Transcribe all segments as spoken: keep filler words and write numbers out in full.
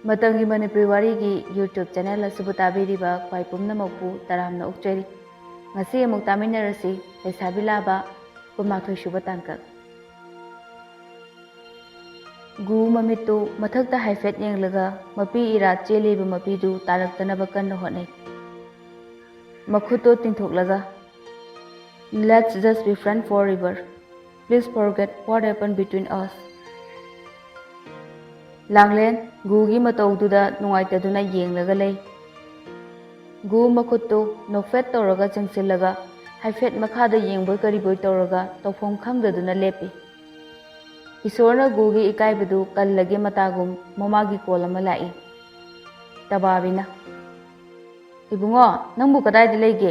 ꯃꯇꯝꯒꯤ ꯃꯅꯤꯄꯨꯔꯤ ꯋꯥꯔꯤꯒꯤ YouTube channel ꯑꯁꯤꯕꯨ ꯇꯥꯕꯤꯔꯤꯕ ꯈ꯭ꯋꯥꯏ ꯄꯨꯝꯅꯃꯛꯄꯨ ꯇꯔꯥꯝꯅ ꯑꯣꯛꯆꯔꯤ꯫ ꯉꯁꯤ ꯑꯃꯨꯛ ꯇꯥꯃꯤꯟꯅꯔꯁꯤ ꯂꯩꯁꯥꯕꯤ ꯂꯥꯕ ꯀꯨꯟꯃꯥꯊꯣꯏ ꯁꯨꯕ ꯇꯥꯡꯀꯛ꯫ ꯒꯨ ꯃꯃꯤꯠꯇꯨ ꯃꯊꯛꯇ ꯍꯥꯏꯐꯦꯠ ꯌꯦꯡꯂꯒ ꯃꯄꯤ ꯏꯔꯥ ꯆꯦꯜꯂꯤꯕ ꯃꯄꯤꯗꯨ ꯇꯥꯔꯛꯇꯅꯕ ꯀꯟꯅ ꯍꯣꯠꯅꯩ꯫ ꯃꯈꯨꯠꯇꯣ ꯇꯤꯡꯊꯣꯛꯂꯒ, "Let's just be friends forever. Please forget what happened between us." ꯂꯥꯡꯂꯦꯟ ꯒꯨꯒꯤ ꯃꯇꯧꯗꯨꯗ ꯅꯨꯡꯉꯥꯏꯇꯗꯨꯅ ꯌꯦꯡꯂꯒ ꯂꯩ꯫ ꯒꯨ ꯃꯈꯨꯠꯇꯨ ꯅꯣꯛꯐꯦꯠ ꯇꯧꯔꯒ ꯆꯤꯡꯁꯤꯜꯂꯒ ꯍꯥꯏꯐꯦꯠ ꯃꯈꯥꯗ ꯌꯦꯡꯕꯣꯏ ꯀꯔꯤꯕꯣꯏ ꯇꯧꯔꯒ ꯇꯧꯐꯝ ꯈꯪꯗꯗꯨꯅ ꯂꯦꯞꯄꯤ꯫ ꯏꯁꯣꯔꯅ ꯒꯨꯒꯤ ꯏꯀꯥꯏꯕꯗꯨ ꯀꯜꯂꯒꯦ ꯃꯇꯥꯒꯨꯝ ꯃꯃꯥꯒꯤ ꯀꯣꯜ ꯑꯃ ꯂꯥꯛꯏ꯫ ꯇꯕꯥꯕꯤꯅ, "ꯏꯕꯨꯡꯉꯣ, ꯅꯪꯕꯨ ꯀꯗꯥꯏꯗ ꯂꯩꯒꯦ?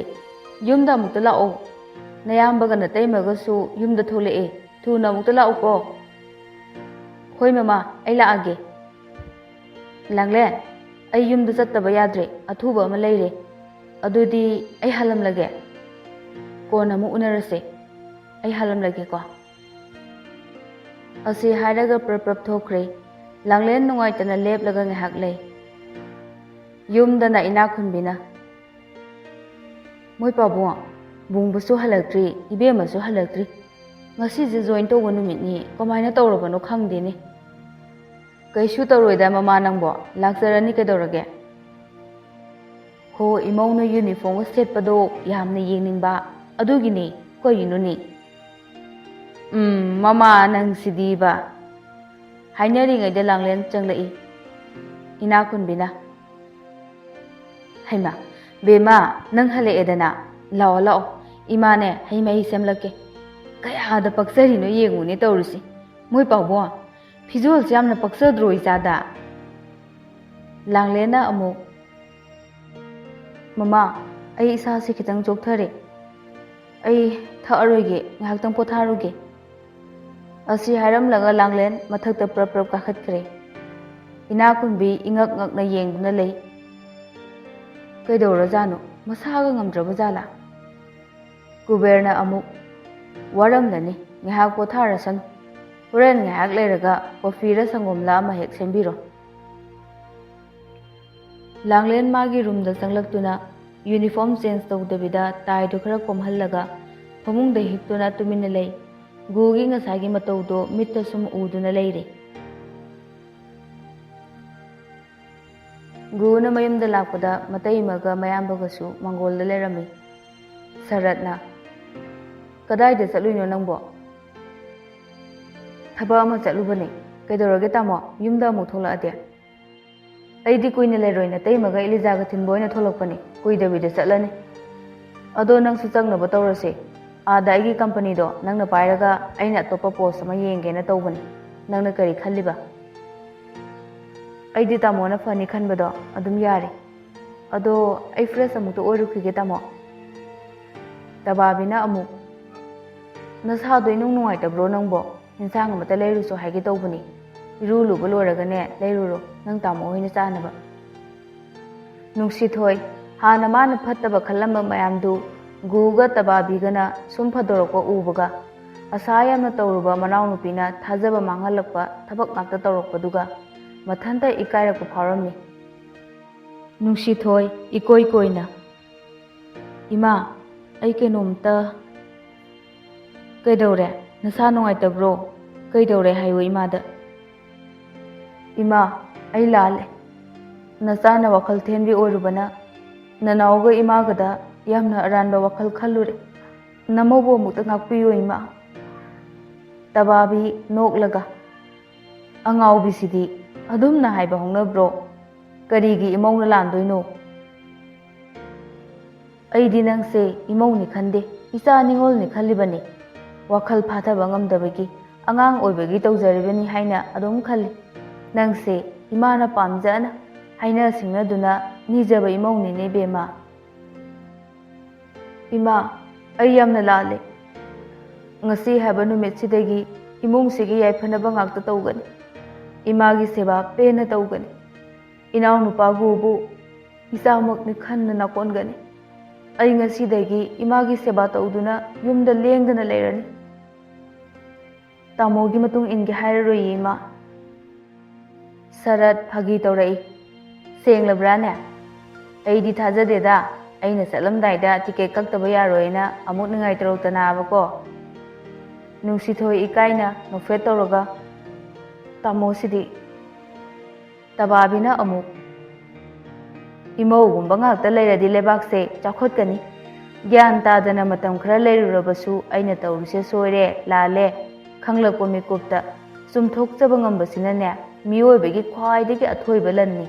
ꯌꯨꯝꯗ ꯑꯃꯨꯛꯇ ꯂꯥꯛꯑꯣ꯫ ꯅꯌꯥꯝꯕꯒ ꯅꯇꯩꯃꯒꯁꯨ ꯌꯨꯝꯗ ꯊꯣꯛꯂꯛꯑꯦ꯫ ꯊꯨꯅ ꯑꯃꯨꯛꯇ ꯂꯥꯛꯎꯀꯣ꯫" "ꯍꯣꯏ ꯃꯃꯥ, ꯑꯩ ꯂꯥꯛꯑꯒꯦ꯫" "ꯂꯥꯡꯂꯦꯟ, ꯑꯩ ꯌꯨꯝꯗ ꯆꯠꯇꯕ ꯌꯥꯗ꯭ꯔꯦ, ꯑꯊꯨꯕ ꯑꯃ ꯂꯩꯔꯦ꯫ ꯑꯗꯨꯗꯤ ꯑꯩ ꯍꯜꯂꯝꯂꯒꯦ꯫ ꯀꯣꯟꯅ ꯑꯃꯨꯛ ꯎꯅꯔꯁꯦ꯫ ꯑꯩ ꯍꯜꯂꯝꯂꯒꯦꯀꯣ꯫" ꯑꯁꯤ ꯍꯥꯏꯔꯒ ꯄ꯭ꯔꯞ ꯄ꯭ꯔꯞ ꯊꯣꯛꯈ꯭ꯔꯦ꯫ ꯂꯥꯡꯂꯦꯟ ꯅꯨꯡꯉꯥꯏꯇꯅ ꯂꯦꯞꯂꯒ ꯉꯥꯏꯍꯥꯛ ꯂꯩ꯫ ꯌꯨꯝꯗꯅ ꯏꯅꯥꯛ ꯈꯨꯟꯕꯤꯅ, "ꯃꯣꯏ ꯄꯥꯕꯨꯡ, ꯕꯨꯡꯕꯁꯨ ꯍꯜꯂꯛꯇ꯭ꯔꯤ, ꯏꯕꯦꯝꯃꯁꯨ ꯍꯜꯂꯛꯇ꯭ꯔꯤ꯫ ꯉꯁꯤꯁꯦ ꯖꯣꯏꯟ ꯇꯧꯕ ꯅꯨꯃꯤꯠꯅꯤ, ꯀꯃꯥꯏꯅ ꯇꯧꯔꯕꯅꯣ ꯈꯪꯗꯦꯅꯦ꯫" "ꯀꯩꯁꯨ ꯇꯧꯔꯣꯏꯗ ꯃꯃꯥ ꯅꯪꯕꯣ, ꯂꯥꯛꯆꯔꯅꯤ ꯀꯩꯗꯧꯔꯒꯦ꯫" "ꯍꯣ, ꯏꯃꯧꯅ ꯌꯨꯅꯤꯐꯣꯔꯝꯒ ꯁꯦꯠꯄꯗꯣ ꯌꯥꯝꯅ ꯌꯦꯡꯅꯤꯡꯕ, ꯑꯗꯨꯒꯤꯅꯤ, ꯀꯩꯅꯣꯅꯦ꯫" "ꯎꯝ, ꯃꯃꯥ ꯅꯪꯁꯤꯗꯤꯕ꯫" ꯍꯥꯏꯅꯔꯤꯉꯩꯗ ꯂꯥꯡꯂꯦꯟ ꯆꯪꯂꯛꯏ꯫ ꯏꯅꯥꯛ ꯈꯨꯟꯕꯤꯅ, "ꯍꯩꯃꯥ, ꯕꯦꯝꯃ, ꯅꯪ ꯍꯜꯂꯛꯑꯦꯗꯅ꯫ ꯂꯥꯛꯑꯣ, ꯂꯥꯛꯑꯣ, ꯏꯃꯥꯅꯦ ꯍꯩ ꯃꯍꯤ ꯁꯦꯝꯂꯛꯀꯦ꯫ ꯀꯌꯥꯗ ꯄꯛꯆꯔꯤꯅꯣ ꯌꯦꯡꯉꯨꯅꯦ ꯇꯧꯔꯤꯁꯤ꯫ ꯃꯣꯏ ꯄꯥꯎꯕꯣ, ꯐꯤꯖꯣꯜꯁꯦ ꯌꯥꯝꯅ ꯄꯛꯆꯗ꯭ꯔꯣ ꯏꯆꯥꯗ?" ꯂꯥꯡꯂꯦꯟꯅ ꯑꯃꯨꯛ, "ꯃꯃꯥ, ꯑꯩ ꯏꯁꯥꯁꯦ ꯈꯤꯇꯪ ꯆꯣꯛꯊꯔꯦ꯫ ꯑꯩ ꯊꯛꯑꯔꯣꯏꯒꯦ, ꯉꯥꯏꯍꯥꯛꯇꯪ ꯄꯣꯊꯥꯔꯨꯒꯦ꯫" ꯑꯁꯤ ꯍꯥꯏꯔꯝꯂꯒ ꯂꯥꯡꯂꯦꯟ ꯃꯊꯛꯇ ꯄ꯭ꯔꯞ ꯄ꯭ꯔꯞ ꯀꯥꯈꯠꯈ꯭ꯔꯦ꯫ ꯏꯅꯥꯛ ꯈꯨꯟꯕꯤ ꯏꯉꯛ ꯉꯛꯅ ꯌꯦꯡꯗꯨꯅ ꯂꯩ꯫ ꯀꯩꯗꯧꯔꯖꯥꯠꯅꯣ? ꯃꯁꯥꯒ ꯉꯝꯗ꯭ꯔꯕ ꯖꯥꯠꯂꯥ? ꯀꯨꯕꯦꯔꯅ ꯑꯃꯨꯛ, "ꯋꯥꯔꯝꯂꯅꯤ, ꯉꯥꯏꯍꯥꯛ ꯄꯣꯊꯥꯔꯁꯅꯨ꯫ ꯍꯣꯔꯦꯟ ꯉꯥꯏꯍꯥꯛ ꯂꯩꯔꯒ ꯀꯣꯐꯤꯔ ꯁꯪꯒꯣꯝꯂ ꯑꯃ ꯍꯦꯛ ꯁꯦꯝꯕꯤꯔꯣ꯫" ꯂꯥꯡꯂꯦꯟ ꯃꯥꯒꯤ ꯔꯨꯝꯗ ꯆꯪꯂꯛꯇꯨꯅ ꯌꯨꯅꯤꯐꯣꯔꯝ ꯆꯦꯟꯖ ꯇꯧꯗꯕꯤꯗ ꯇꯥꯏꯗꯨ ꯈꯔ ꯀꯣꯝꯍꯜꯂꯒ ꯐꯃꯨꯡꯗ ꯍꯤꯞꯇꯨꯅ ꯇꯨꯃꯤꯟꯅ ꯂꯩ꯫ ꯒꯨꯒꯤ ꯉꯁꯥꯏꯒꯤ ꯃꯇꯧꯗꯣ ꯃꯤꯠꯇ ꯁꯨꯝ ꯎꯗꯨꯅ ꯂꯩꯔꯦ꯫ ꯒꯨꯅ ꯃꯌꯨꯝꯗ ꯂꯥꯛꯄꯗ ꯃꯇꯩꯃꯒ ꯃꯌꯥꯝꯕꯒꯁꯨ ꯃꯪꯒꯣꯜꯗ ꯂꯩꯔꯝꯃꯤ꯫ ꯁꯔꯠꯅ, "ꯀꯗꯥꯏꯗ ꯆꯠꯂꯨꯏꯅꯣ ꯅꯪꯕꯣ?" "ꯊꯕꯛ ꯑꯃ ꯆꯠꯂꯨꯕꯅꯦ꯫ ꯀꯩꯗꯧꯔꯒꯦ ꯇꯥꯃꯣ? ꯌꯨꯝꯗ ꯑꯃꯨꯛ ꯊꯣꯛꯂꯛꯑꯗꯤ?" "ꯑꯩꯗꯤ ꯀꯨꯏꯅ ꯂꯩꯔꯣꯏ, ꯅꯇꯩꯃꯒ ꯏꯂꯤꯖꯥꯒ ꯊꯤꯟꯕ ꯑꯣꯏꯅ ꯊꯣꯛꯂꯛꯄꯅꯦ꯫ ꯀꯨꯏꯗꯕꯤꯗ ꯆꯠꯂꯅꯤ꯫ ꯑꯗꯣ ꯅꯪꯁꯨ ꯆꯪꯅꯕ ꯇꯧꯔꯁꯦ꯫ ꯑꯥꯗ ꯑꯩꯒꯤ ꯀꯝꯄꯅꯤꯗꯣ ꯅꯪꯅ ꯄꯥꯏꯔꯒ ꯑꯩꯅ ꯑꯇꯣꯞꯄ ꯄꯣꯁ ꯑꯃ ꯌꯦꯡꯒꯦꯅ ꯇꯧꯕꯅꯦ꯫ ꯅꯪꯅ ꯀꯔꯤ ꯈꯜꯂꯤꯕ?" "ꯑꯩꯗꯤ ꯇꯥꯃꯣꯅ ꯐꯅꯤ ꯈꯟꯕꯗꯣ ꯑꯗꯨꯝ ꯌꯥꯔꯦ꯫ ꯑꯗꯣ ꯑꯩ ꯐ꯭ꯔꯦꯁ ꯑꯃꯨꯛꯇ ꯑꯣꯏꯔꯨꯈꯤꯒꯦ ꯇꯥꯃꯣ꯫" ꯇꯕꯥꯕꯤꯅ ꯑꯃꯨꯛ, "ꯅꯁꯥꯗꯣ ꯏꯅꯨꯡ ꯅꯨꯡꯉꯥꯏꯇꯕ꯭ꯔꯣ ꯅꯪꯕꯣ? ꯏꯟꯁꯥꯡ ꯑꯃꯇ ꯂꯩꯔꯨꯁꯣ ꯍꯥꯏꯒꯦ ꯇꯧꯕꯅꯤ꯫ ꯏꯔꯨ ꯂꯨꯕ ꯂꯣꯏꯔꯒꯅꯦ ꯂꯩꯔꯨꯔꯣ, ꯅꯪ ꯇꯥꯃꯣ ꯍꯣꯏꯅ ꯆꯥꯅꯕ꯫" ꯅꯨꯡꯁꯤꯊꯣꯏ, ꯍꯥꯟꯅ ꯃꯥꯅ ꯐꯠꯇꯕ ꯈꯜꯂꯝꯕ ꯃꯌꯥꯝꯗꯨ ꯒꯨꯒ ꯇꯕꯥꯕꯤꯒꯅ ꯁꯨꯝ ꯐꯗꯣꯔꯛꯄ ꯎꯕꯒ, ꯑꯁꯥ ꯌꯥꯝꯅ ꯇꯧꯔꯨꯕ ꯃꯅꯥꯎꯅꯨꯄꯤꯅ ꯊꯥꯖꯕ ꯃꯥꯡꯍꯜꯂꯛꯄ ꯊꯕꯛ ꯉꯥꯛꯇ ꯇꯧꯔꯛꯄꯗꯨꯒ ꯃꯊꯟꯇ ꯏꯀꯥꯏꯔꯛꯄ ꯐꯥꯎꯔꯝꯃꯤ꯫ ꯅꯨꯡꯁꯤꯊꯣꯏ, ꯏꯀꯣꯏ ꯀꯣꯏꯅ, "ꯏꯃꯥ, ꯑꯩ ꯀꯩꯅꯣꯝꯇ..." "ꯀꯩꯗꯧꯔꯦ? ꯅꯁꯥ ꯅꯨꯡꯉꯥꯏꯇꯕ꯭ꯔꯣ? ꯀꯩꯗꯧꯔꯦ ꯍꯥꯏꯌꯨ ꯏꯃꯥꯗ꯫" "ꯏꯃꯥ, ꯑꯩ ꯂꯥꯜꯂꯦ꯫ ꯅꯆꯥꯅ ꯋꯥꯈꯜ ꯊꯦꯟꯕꯤ ꯑꯣꯏꯔꯨꯕꯅ ꯅꯅꯥꯎꯒ ꯏꯃꯥꯒꯗ ꯌꯥꯝꯅ ꯑꯔꯥꯟꯕ ꯋꯥꯈꯜ ꯈꯜꯂꯨꯔꯦ꯫ ꯅꯃꯧꯕꯨ ꯑꯃꯨꯛꯇ ꯉꯥꯛꯄꯤꯌꯨ ꯏꯃꯥ꯫" ꯇꯕꯥꯕꯤ ꯅꯣꯛꯂꯒ, "ꯑꯉꯥꯎꯕꯤꯁꯤꯗꯤ, ꯑꯗꯨꯝꯅ ꯍꯥꯏꯕ ꯍꯧꯅꯕ꯭ꯔꯣ? ꯀꯔꯤꯒꯤ ꯏꯃꯧꯅ ꯂꯥꯟꯗꯣꯏꯅꯣ? ꯑꯩꯗꯤ ꯅꯪꯁꯦ ꯏꯃꯧꯅꯤ ꯈꯟꯗꯦ, ꯏꯆꯥ ꯅꯤꯉꯣꯜꯅꯤ ꯈꯜꯂꯤꯕꯅꯤ꯫ ꯋꯥꯈꯜ ꯐꯥꯊꯕ ꯉꯝꯗꯕꯒꯤ, ꯑꯉꯥꯡ ꯑꯣꯏꯕꯒꯤ ꯇꯧꯖꯔꯤꯕꯅꯤ ꯍꯥꯏꯅ ꯑꯗꯨꯝ ꯈꯜꯂꯤ꯫ ꯅꯪꯁꯦ ꯏꯃꯥꯅ ꯄꯥꯝꯖꯅ ꯍꯥꯏꯅ ꯁꯤꯡꯅꯗꯨꯅ ꯅꯤꯖꯕ ꯏꯃꯧꯅꯤꯅꯦ ꯏꯕꯦꯝꯃ꯫" "ꯏꯃꯥ, ꯑꯩ ꯌꯥꯝꯅ ꯂꯥꯜꯂꯦ꯫ ꯉꯁꯤ ꯍꯥꯏꯕ ꯅꯨꯃꯤꯠꯁꯤꯗꯒꯤ ꯏꯃꯨꯡꯁꯤꯒꯤ ꯌꯥꯏꯐꯅꯕ ꯉꯥꯛꯇ ꯇꯧꯒꯅꯤ꯫ ꯏꯃꯥꯒꯤ ꯁꯦꯕꯥ ꯄꯦꯟꯅ ꯇꯧꯒꯅꯤ꯫ ꯏꯅꯥꯎꯅꯨꯄꯥ ꯒꯨꯕꯨ ꯏꯆꯥꯃꯛꯅꯤ ꯈꯟꯅ ꯅꯥꯀꯣꯟꯒꯅꯤ꯫ ꯑꯩ ꯉꯁꯤꯗꯒꯤ ꯏꯃꯥꯒꯤ ꯁꯦꯕꯥ ꯇꯧꯗꯨꯅ ꯌꯨꯝꯗ ꯂꯦꯡꯗꯅ ꯂꯩꯔꯅꯤ꯫ ꯇꯥꯃꯣꯒꯤ ꯃꯇꯨꯡ ꯏꯟꯒꯦ ꯍꯥꯏꯔꯔꯣꯏꯌꯦ ꯏꯃꯥ꯫" ꯁꯔꯠ ꯐꯥꯒꯤ ꯇꯧꯔꯛꯏ꯫ ꯁꯦꯡꯂꯕ꯭ꯔꯥꯅꯦ? ꯑꯩꯗꯤ ꯊꯥꯖꯗꯦꯗ꯫ ꯑꯩꯅ ꯆꯠꯂꯝꯗꯥꯏꯗ ꯇꯤꯀꯦꯠ ꯀꯛꯇꯕ ꯌꯥꯔꯣꯏꯅ ꯑꯃꯨꯛ ꯅꯤꯡꯉꯥꯏ ꯇꯧꯔꯛꯇꯅꯕꯀꯣ꯫ ꯅꯨꯡꯁꯤꯊꯣꯏ ꯏꯀꯥꯏꯅ ꯅꯣꯛꯐꯦꯠ ꯇꯧꯔꯒ, "ꯇꯥꯃꯣꯁꯤꯗꯤ!" ꯇꯕꯥꯕꯤꯅ ꯑꯃꯨꯛ, "ꯏꯃꯧꯒꯨꯝꯕ ꯉꯥꯛꯇ ꯂꯩꯔꯗꯤ ꯂꯩꯕꯥꯛꯁꯦ ꯆꯥꯎꯈꯠꯀꯅꯤ꯫ ꯒ꯭ꯌꯥꯟ ꯇꯥꯗꯅ ꯃꯇꯝ ꯈꯔ ꯂꯩꯔꯨꯔꯕꯁꯨ ꯑꯩꯅ ꯇꯧꯔꯤꯁꯦ ꯁꯣꯏꯔꯦ, ꯂꯥꯜꯂꯦ ꯈꯪꯂꯛꯄ ꯃꯤꯀꯨꯞꯇ ꯆꯨꯝꯊꯣꯛꯆꯕ ꯉꯝꯕꯁꯤꯅꯅꯦ ꯃꯤꯑꯣꯏꯕꯒꯤ ꯈ꯭ꯋꯥꯏꯗꯒꯤ ꯑꯊꯣꯏꯕ ꯂꯟꯅꯤ꯫"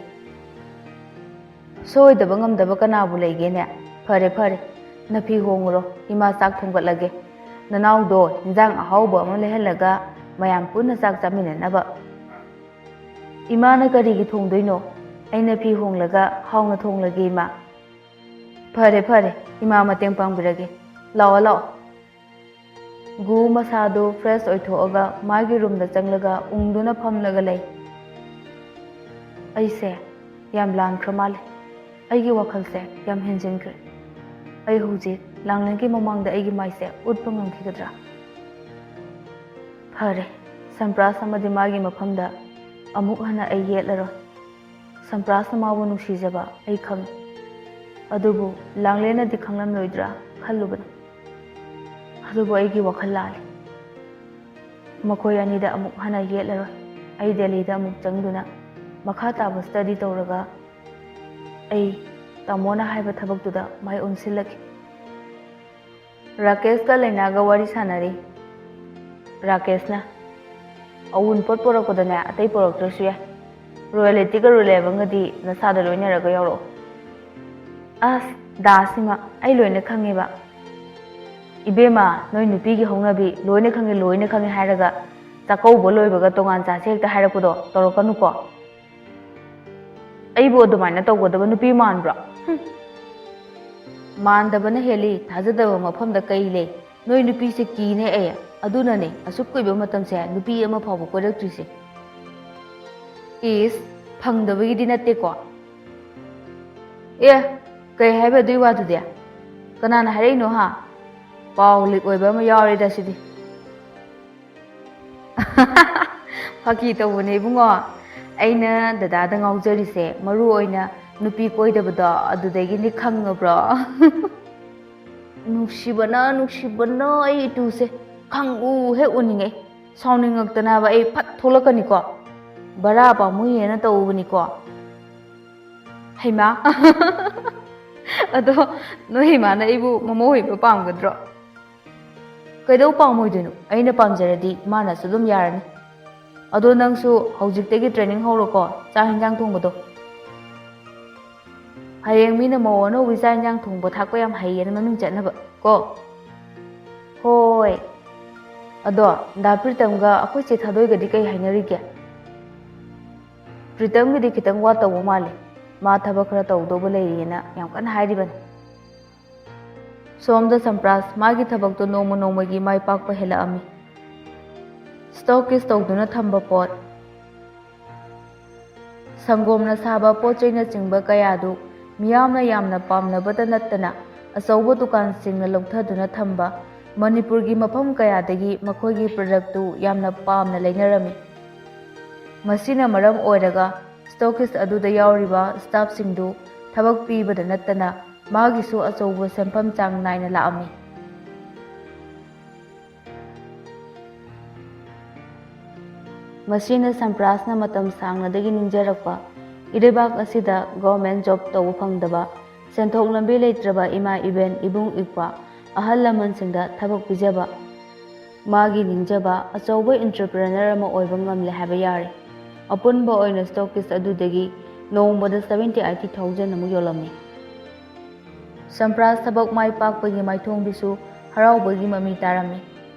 "ꯁꯣꯏꯗꯕ ꯉꯝꯗꯕ ꯀꯅꯥꯕꯨ ꯂꯩꯒꯦꯅꯦ? ꯐꯔꯦ, ꯐꯔꯦ, ꯅꯐꯤ ꯍꯣꯡꯉꯨꯔꯣ, ꯏꯃꯥ ꯆꯥꯛ ꯊꯣꯡꯒꯠꯂꯒꯦ꯫ ꯅꯅꯥꯎꯗꯣ ꯏꯟꯖꯥꯡ ꯑꯍꯥꯎꯕ ꯑꯃ ꯂꯩꯍꯜꯂꯒ ꯃꯌꯥꯝ ꯄꯨꯟꯅ ꯆꯥꯛ ꯆꯥꯃꯤꯟꯅꯅꯕ꯫" "ꯏꯃꯥꯅ ꯀꯔꯤꯒꯤ ꯊꯣꯡꯗꯣꯏꯅꯣ? ꯑꯩꯅ ꯐꯤ ꯍꯣꯡꯂꯒ ꯍꯥꯎꯅ ꯊꯣꯡꯂꯒꯦ, ꯏꯃꯥ꯫" "ꯐꯔꯦ, ꯐꯔꯦ, ꯏꯃꯥ ꯃꯇꯦꯡ ꯄꯥꯡꯕꯤꯔꯒꯦ꯫ ꯂꯥꯛꯑꯣ, ꯂꯥꯛꯑꯣ꯫" ꯒꯨ ꯃꯁꯥꯗꯨ ꯐ꯭ꯔꯦꯁ ꯑꯣꯏꯊꯣꯛꯑꯒ ꯃꯥꯒꯤ ꯔꯨꯝꯗ ꯆꯪꯂꯒ ꯎꯪꯗꯨꯅ ꯐꯝꯂꯒ ꯂꯩ꯫ "ꯑꯩꯁꯦ ꯌꯥꯝ ꯂꯥꯟꯈ꯭ꯔ ꯃꯥꯜꯂꯦ꯫ ꯑꯩꯒꯤ ꯋꯥꯈꯜꯁꯦ ꯌꯥꯝ ꯍꯦꯟꯖꯤꯟꯈ꯭ꯔꯦ꯫ ꯑꯩ ꯍꯧꯖꯤꯛ ꯂꯥꯡꯂꯦꯟꯒꯤ ꯃꯃꯥꯡꯗ ꯑꯩꯒꯤ ꯃꯥꯏꯁꯦ ꯎꯠꯄ ꯉꯝꯈꯤꯒꯗ꯭ꯔꯥ? ꯐꯔꯦ, ꯁꯟꯄ꯭ꯔꯥꯁ ꯑꯃꯗꯤ ꯃꯥꯒꯤ ꯃꯐꯝꯗ ꯑꯃꯨꯛ ꯍꯟꯅ ꯑꯩ ꯌꯦꯠꯂꯔꯣꯏ꯫ ꯁꯟꯄ꯭ꯔꯥꯁꯅ ꯃꯥꯕꯨ ꯅꯨꯡꯁꯤꯖꯕ ꯑꯩ ꯈꯪꯏ꯫ ꯑꯗꯨꯕꯨ ꯂꯥꯡꯂꯦꯟꯅꯗꯤ ꯈꯪꯂꯝꯂꯣꯏꯗ꯭ꯔꯥ ꯈꯜꯂꯨꯕꯅꯤ꯫ ꯑꯗꯨꯕꯨ ꯑꯩꯒꯤ ꯋꯥꯈꯜ ꯂꯥꯜꯂꯤ꯫ ꯃꯈꯣꯏ ꯑꯅꯤꯗ ꯑꯃꯨꯛ ꯍꯟꯅ ꯌꯦꯠꯂꯔꯣꯏ꯫ ꯑꯩ ꯗꯦꯜꯂꯤꯗ ꯑꯃꯨꯛ ꯆꯪꯗꯨꯅ ꯃꯈꯥ ꯇꯥꯕ ꯁ꯭ꯇꯗꯤ ꯇꯧꯔꯒ ꯑꯩ ꯇꯥꯃꯣꯅ ꯍꯥꯏꯕ ꯊꯕꯛꯇꯨꯗ ꯃꯥꯏ ꯑꯣꯟꯁꯤꯜꯂꯒꯦ꯫" ꯔꯥꯀꯦꯁꯀ ꯂꯩꯅꯥꯒ ꯋꯥꯔꯤ ꯁꯥꯟꯅꯔꯤ꯫ ꯔꯥꯀꯦꯁꯅ, "ꯑꯋꯨꯟꯄꯣꯠ ꯄꯣꯔꯛꯄꯗꯅꯦ ꯑꯇꯩ ꯄꯣꯔꯛꯇ꯭ꯔꯁꯨ ꯌꯥꯏ꯫ ꯔꯣꯌꯦꯂꯤꯇꯤꯒ ꯔꯤꯂꯦꯕꯟꯒꯗꯤ ꯅꯁꯥꯗ ꯂꯣꯏꯅꯔꯒ ꯌꯥꯎꯔꯛꯑꯣ꯫" "ꯑꯁ, ꯗꯥꯁꯤꯃ ꯑꯩ ꯂꯣꯏꯅ ꯈꯪꯉꯦꯕ꯫" "ꯏꯕꯦꯝꯃ, ꯅꯣꯏ ꯅꯨꯄꯤꯒꯤ ꯍꯧꯅꯕꯤ, ꯂꯣꯏꯅ ꯈꯪꯉꯦ, ꯂꯣꯏꯅ ꯈꯪꯉꯦ ꯍꯥꯏꯔꯒ ꯆꯥꯛꯀꯧꯕ ꯂꯣꯏꯕꯒ ꯇꯣꯉꯥꯟ ꯆꯥꯁꯦ ꯍꯦꯛꯇ ꯍꯥꯏꯔꯛꯄꯗꯣ ꯇꯧꯔꯛꯀꯅꯨꯀꯣ꯫" "ꯑꯩꯕꯨ ꯑꯗꯨꯃꯥꯏꯅ ꯇꯧꯒꯗꯕ ꯅꯨꯄꯤ ꯃꯥꯟꯕ꯭ꯔꯣ? ꯍꯨꯝ꯫ ꯃꯥꯟꯗꯕꯅ ꯍꯦꯜꯂꯤ, ꯊꯥꯖꯗꯕ ꯃꯐꯝꯗ ꯀꯩ ꯂꯩ? ꯅꯣꯏ ꯅꯨꯄꯤꯁꯦ ꯀꯤꯅꯦ ꯑꯩ꯫ ꯑꯗꯨꯅꯅꯦ ꯑꯁꯨꯛ ꯀꯨꯏꯕ ꯃꯇꯝꯁꯦ ꯅꯨꯄꯤ ꯑꯃ ꯐꯥꯎꯕ ꯀꯣꯏꯔꯛꯇ꯭ꯔꯤꯁꯦ꯫" "ꯏꯁ, ꯐꯪꯗꯕꯒꯤꯗꯤ ꯅꯠꯇꯦꯀꯣ?" "ꯑꯦ, ꯀꯩ ꯍꯥꯏꯕ ꯑꯗꯨꯏ ꯋꯥꯗꯨꯗꯤ? ꯀꯅꯥꯅ ꯍꯥꯏꯔꯛꯏꯅꯣ ꯍꯥ? ꯄꯥꯎ ꯂꯤꯛ ꯑꯣꯏꯕ ꯑꯃ ꯌꯥꯎꯔꯦꯗ ꯁꯤꯗꯤ꯫" "ꯐꯥꯒꯤ ꯇꯧꯕꯅꯦ ꯏꯕꯨꯡꯉꯣ꯫ ꯑꯩꯅ ꯗꯗꯥꯗ ꯉꯥꯎꯖꯔꯤꯁꯦ ꯃꯔꯨ ꯑꯣꯏꯅ ꯅꯨꯄꯤ ꯀꯣꯏꯗꯕꯗꯣ ꯑꯗꯨꯗꯒꯤꯅꯤ, ꯈꯪꯉꯕ꯭ꯔꯣ? ꯅꯨꯡꯁꯤꯕꯅ, ꯅꯨꯡꯁꯤꯕꯅ ꯑꯩ ꯏꯇꯨꯁꯦ ꯈꯪꯎ ꯍꯦꯛ ꯎꯅꯤꯡꯉꯦ꯫ ꯁꯥꯎꯅꯤꯡꯉꯛꯇꯅꯕ ꯑꯩ ꯐꯠ ꯊꯣꯛꯂꯛꯀꯅꯤꯀꯣ꯫ ꯕꯔꯥ ꯄꯥꯝꯃꯨꯏꯌꯦꯅ ꯇꯧꯕꯅꯤꯀꯣ꯫ ꯍꯩꯃꯥ꯫ ꯑꯗꯣ ꯅꯣꯏ ꯏꯃꯥꯅ ꯑꯩꯕꯨ ꯃꯃꯧ ꯑꯣꯏꯕ ꯄꯥꯝꯒꯗ꯭ꯔꯣ? ꯀꯩꯗꯧ ꯄꯥꯝꯃꯣꯏꯗꯣꯏꯅꯣ? ꯑꯩꯅ ꯄꯥꯝꯖꯔꯗꯤ ꯃꯥꯅꯁꯨ ꯑꯗꯨꯝ ꯌꯥꯔꯅꯤ꯫ ꯑꯗꯣ ꯅꯪꯁꯨ ꯍꯧꯖꯤꯛꯇꯒꯤ training ꯍꯧꯔꯣꯀꯣ, ꯆꯥꯛ ꯍꯦꯟꯖꯥꯡ ꯊꯣꯡꯕꯗꯣ꯫ ꯍꯌꯦꯡ ꯃꯤꯅ ꯃꯧ ꯑꯅꯧꯕꯤ ꯆꯥꯛ ꯍꯦꯟꯖꯥꯡ ꯊꯣꯡꯕ ꯊꯥꯛꯄ ꯌꯥꯝ ꯍꯩꯌꯦꯅ ꯃꯃꯤꯡ ꯆꯠꯅꯕ ꯀꯣ꯫ ꯍꯣꯏ꯫ ꯑꯗꯣ ꯗꯥ ꯄ꯭ꯔꯤꯇꯝꯒ ꯑꯩꯈꯣꯏ ꯆꯦ ꯊꯥꯗꯣꯏꯒꯗꯤ ꯀꯩ ꯍꯥꯏꯅꯔꯤꯒꯦ? ꯄ꯭ꯔꯤꯇꯝꯒꯤꯗꯤ ꯈꯤꯇꯪ ꯋꯥꯠꯇꯧꯕ ꯃꯥꯜꯂꯦ꯫ ꯃꯥ ꯊꯕꯛ ꯈꯔ ꯇꯧꯗꯧꯕ ꯂꯩꯔꯤꯌꯦꯅ ꯌꯥꯝ ꯀꯟꯅ ꯍꯥꯏꯔꯤꯕꯅꯤ꯫ ꯁꯣꯝꯗ ꯁꯝꯄ꯭ꯔꯥꯁ ꯃꯥꯒꯤ ꯊꯕꯛꯇꯣ ꯅꯣꯡꯃ ꯅꯣꯡꯃꯒꯤ ꯃꯥꯏ ꯄꯥꯛꯄ ꯍꯦꯜꯂꯛꯑꯝꯃꯤ꯫ Stockist ꯇꯧꯗꯨꯅ ꯊꯝꯕ ꯄꯣꯠ, ꯁꯪꯒꯣꯝꯅ ꯁꯥꯕ ꯄꯣꯠ ꯆꯩꯅꯆꯤꯡꯕ ꯀꯌꯥꯗꯨ ꯃꯤꯌꯥꯝꯅ ꯌꯥꯝꯅ ꯄꯥꯝꯅꯕꯇ ꯅꯠꯇꯅ ꯑꯆꯧꯕ ꯗꯨꯀꯥꯟꯁꯤꯡꯅ ꯂꯧꯊꯗꯨꯅ ꯊꯝꯕ ꯃꯅꯤꯄꯨꯔꯒꯤ ꯃꯐꯝ ꯀꯌꯥꯗꯒꯤ ꯃꯈꯣꯏꯒꯤ productꯇꯨ ꯌꯥꯝꯅ ꯄꯥꯝꯅ ꯂꯩꯅꯔꯝꯃꯤ꯫ ꯃꯁꯤꯅ ꯃꯔꯝ ꯑꯣꯏꯔꯒ stockist ꯑꯗꯨꯗ ꯌꯥꯎꯔꯤꯕ staffꯁꯤꯡꯗꯨ ꯊꯕꯛ ꯄꯤꯕꯗ ꯅꯠꯇꯅ ꯃꯥꯒꯤꯁꯨ ꯑꯆꯧꯕ ꯁꯦꯟꯐꯝ ꯆꯥꯡ ꯅꯥꯏꯅ ꯂꯥꯛꯑꯝꯃꯤ꯫ ꯃꯁꯤꯅ ꯁꯝꯄ꯭ꯔꯥꯁꯅ ꯃꯇꯝ ꯁꯥꯡꯅꯗꯒꯤ ꯅꯤꯡꯖꯔꯛꯄ ꯏꯔꯩꯕꯥꯛ ꯑꯁꯤꯗ government job ꯇꯧꯕ ꯐꯪꯗꯕ, ꯁꯦꯟꯊꯣꯛ ꯂꯝꯕꯤ ꯂꯩꯇ꯭ꯔꯕ ꯏꯃꯥ ꯏꯕꯦꯟ, ꯏꯕꯨꯡ ꯏꯄ꯭ꯋꯥ, ꯑꯍꯜ ꯂꯃꯟꯁꯤꯡꯗ ꯊꯕꯛ ꯄꯤꯖꯕ꯫ ꯃꯥꯒꯤ ꯅꯤꯡꯖꯕ ꯑꯆꯧꯕ entrepreneur ꯑꯃ ꯑꯣꯏꯕ ꯉꯝꯂꯦ ꯍꯥꯏꯕ ꯌꯥꯔꯦ꯫ ꯑꯄꯨꯟꯕ ꯑꯣꯏꯅ stockist ꯑꯗꯨꯗꯒꯤ ꯅꯣꯡꯃꯗ seventy eighty thousand ꯑꯃꯨꯛ ꯌꯣꯜꯂꯝꯃꯤ꯫ ꯁꯝꯄ꯭ꯔꯥꯁ ꯊꯕꯛ ꯃꯥꯏ ꯄꯥꯛꯄꯒꯤ ꯃꯥꯏꯊꯣꯡꯗꯨꯁꯨ ꯍꯔꯥꯎꯕꯒꯤ ꯃꯃꯤ ꯇꯥꯔꯝꯃꯤ꯫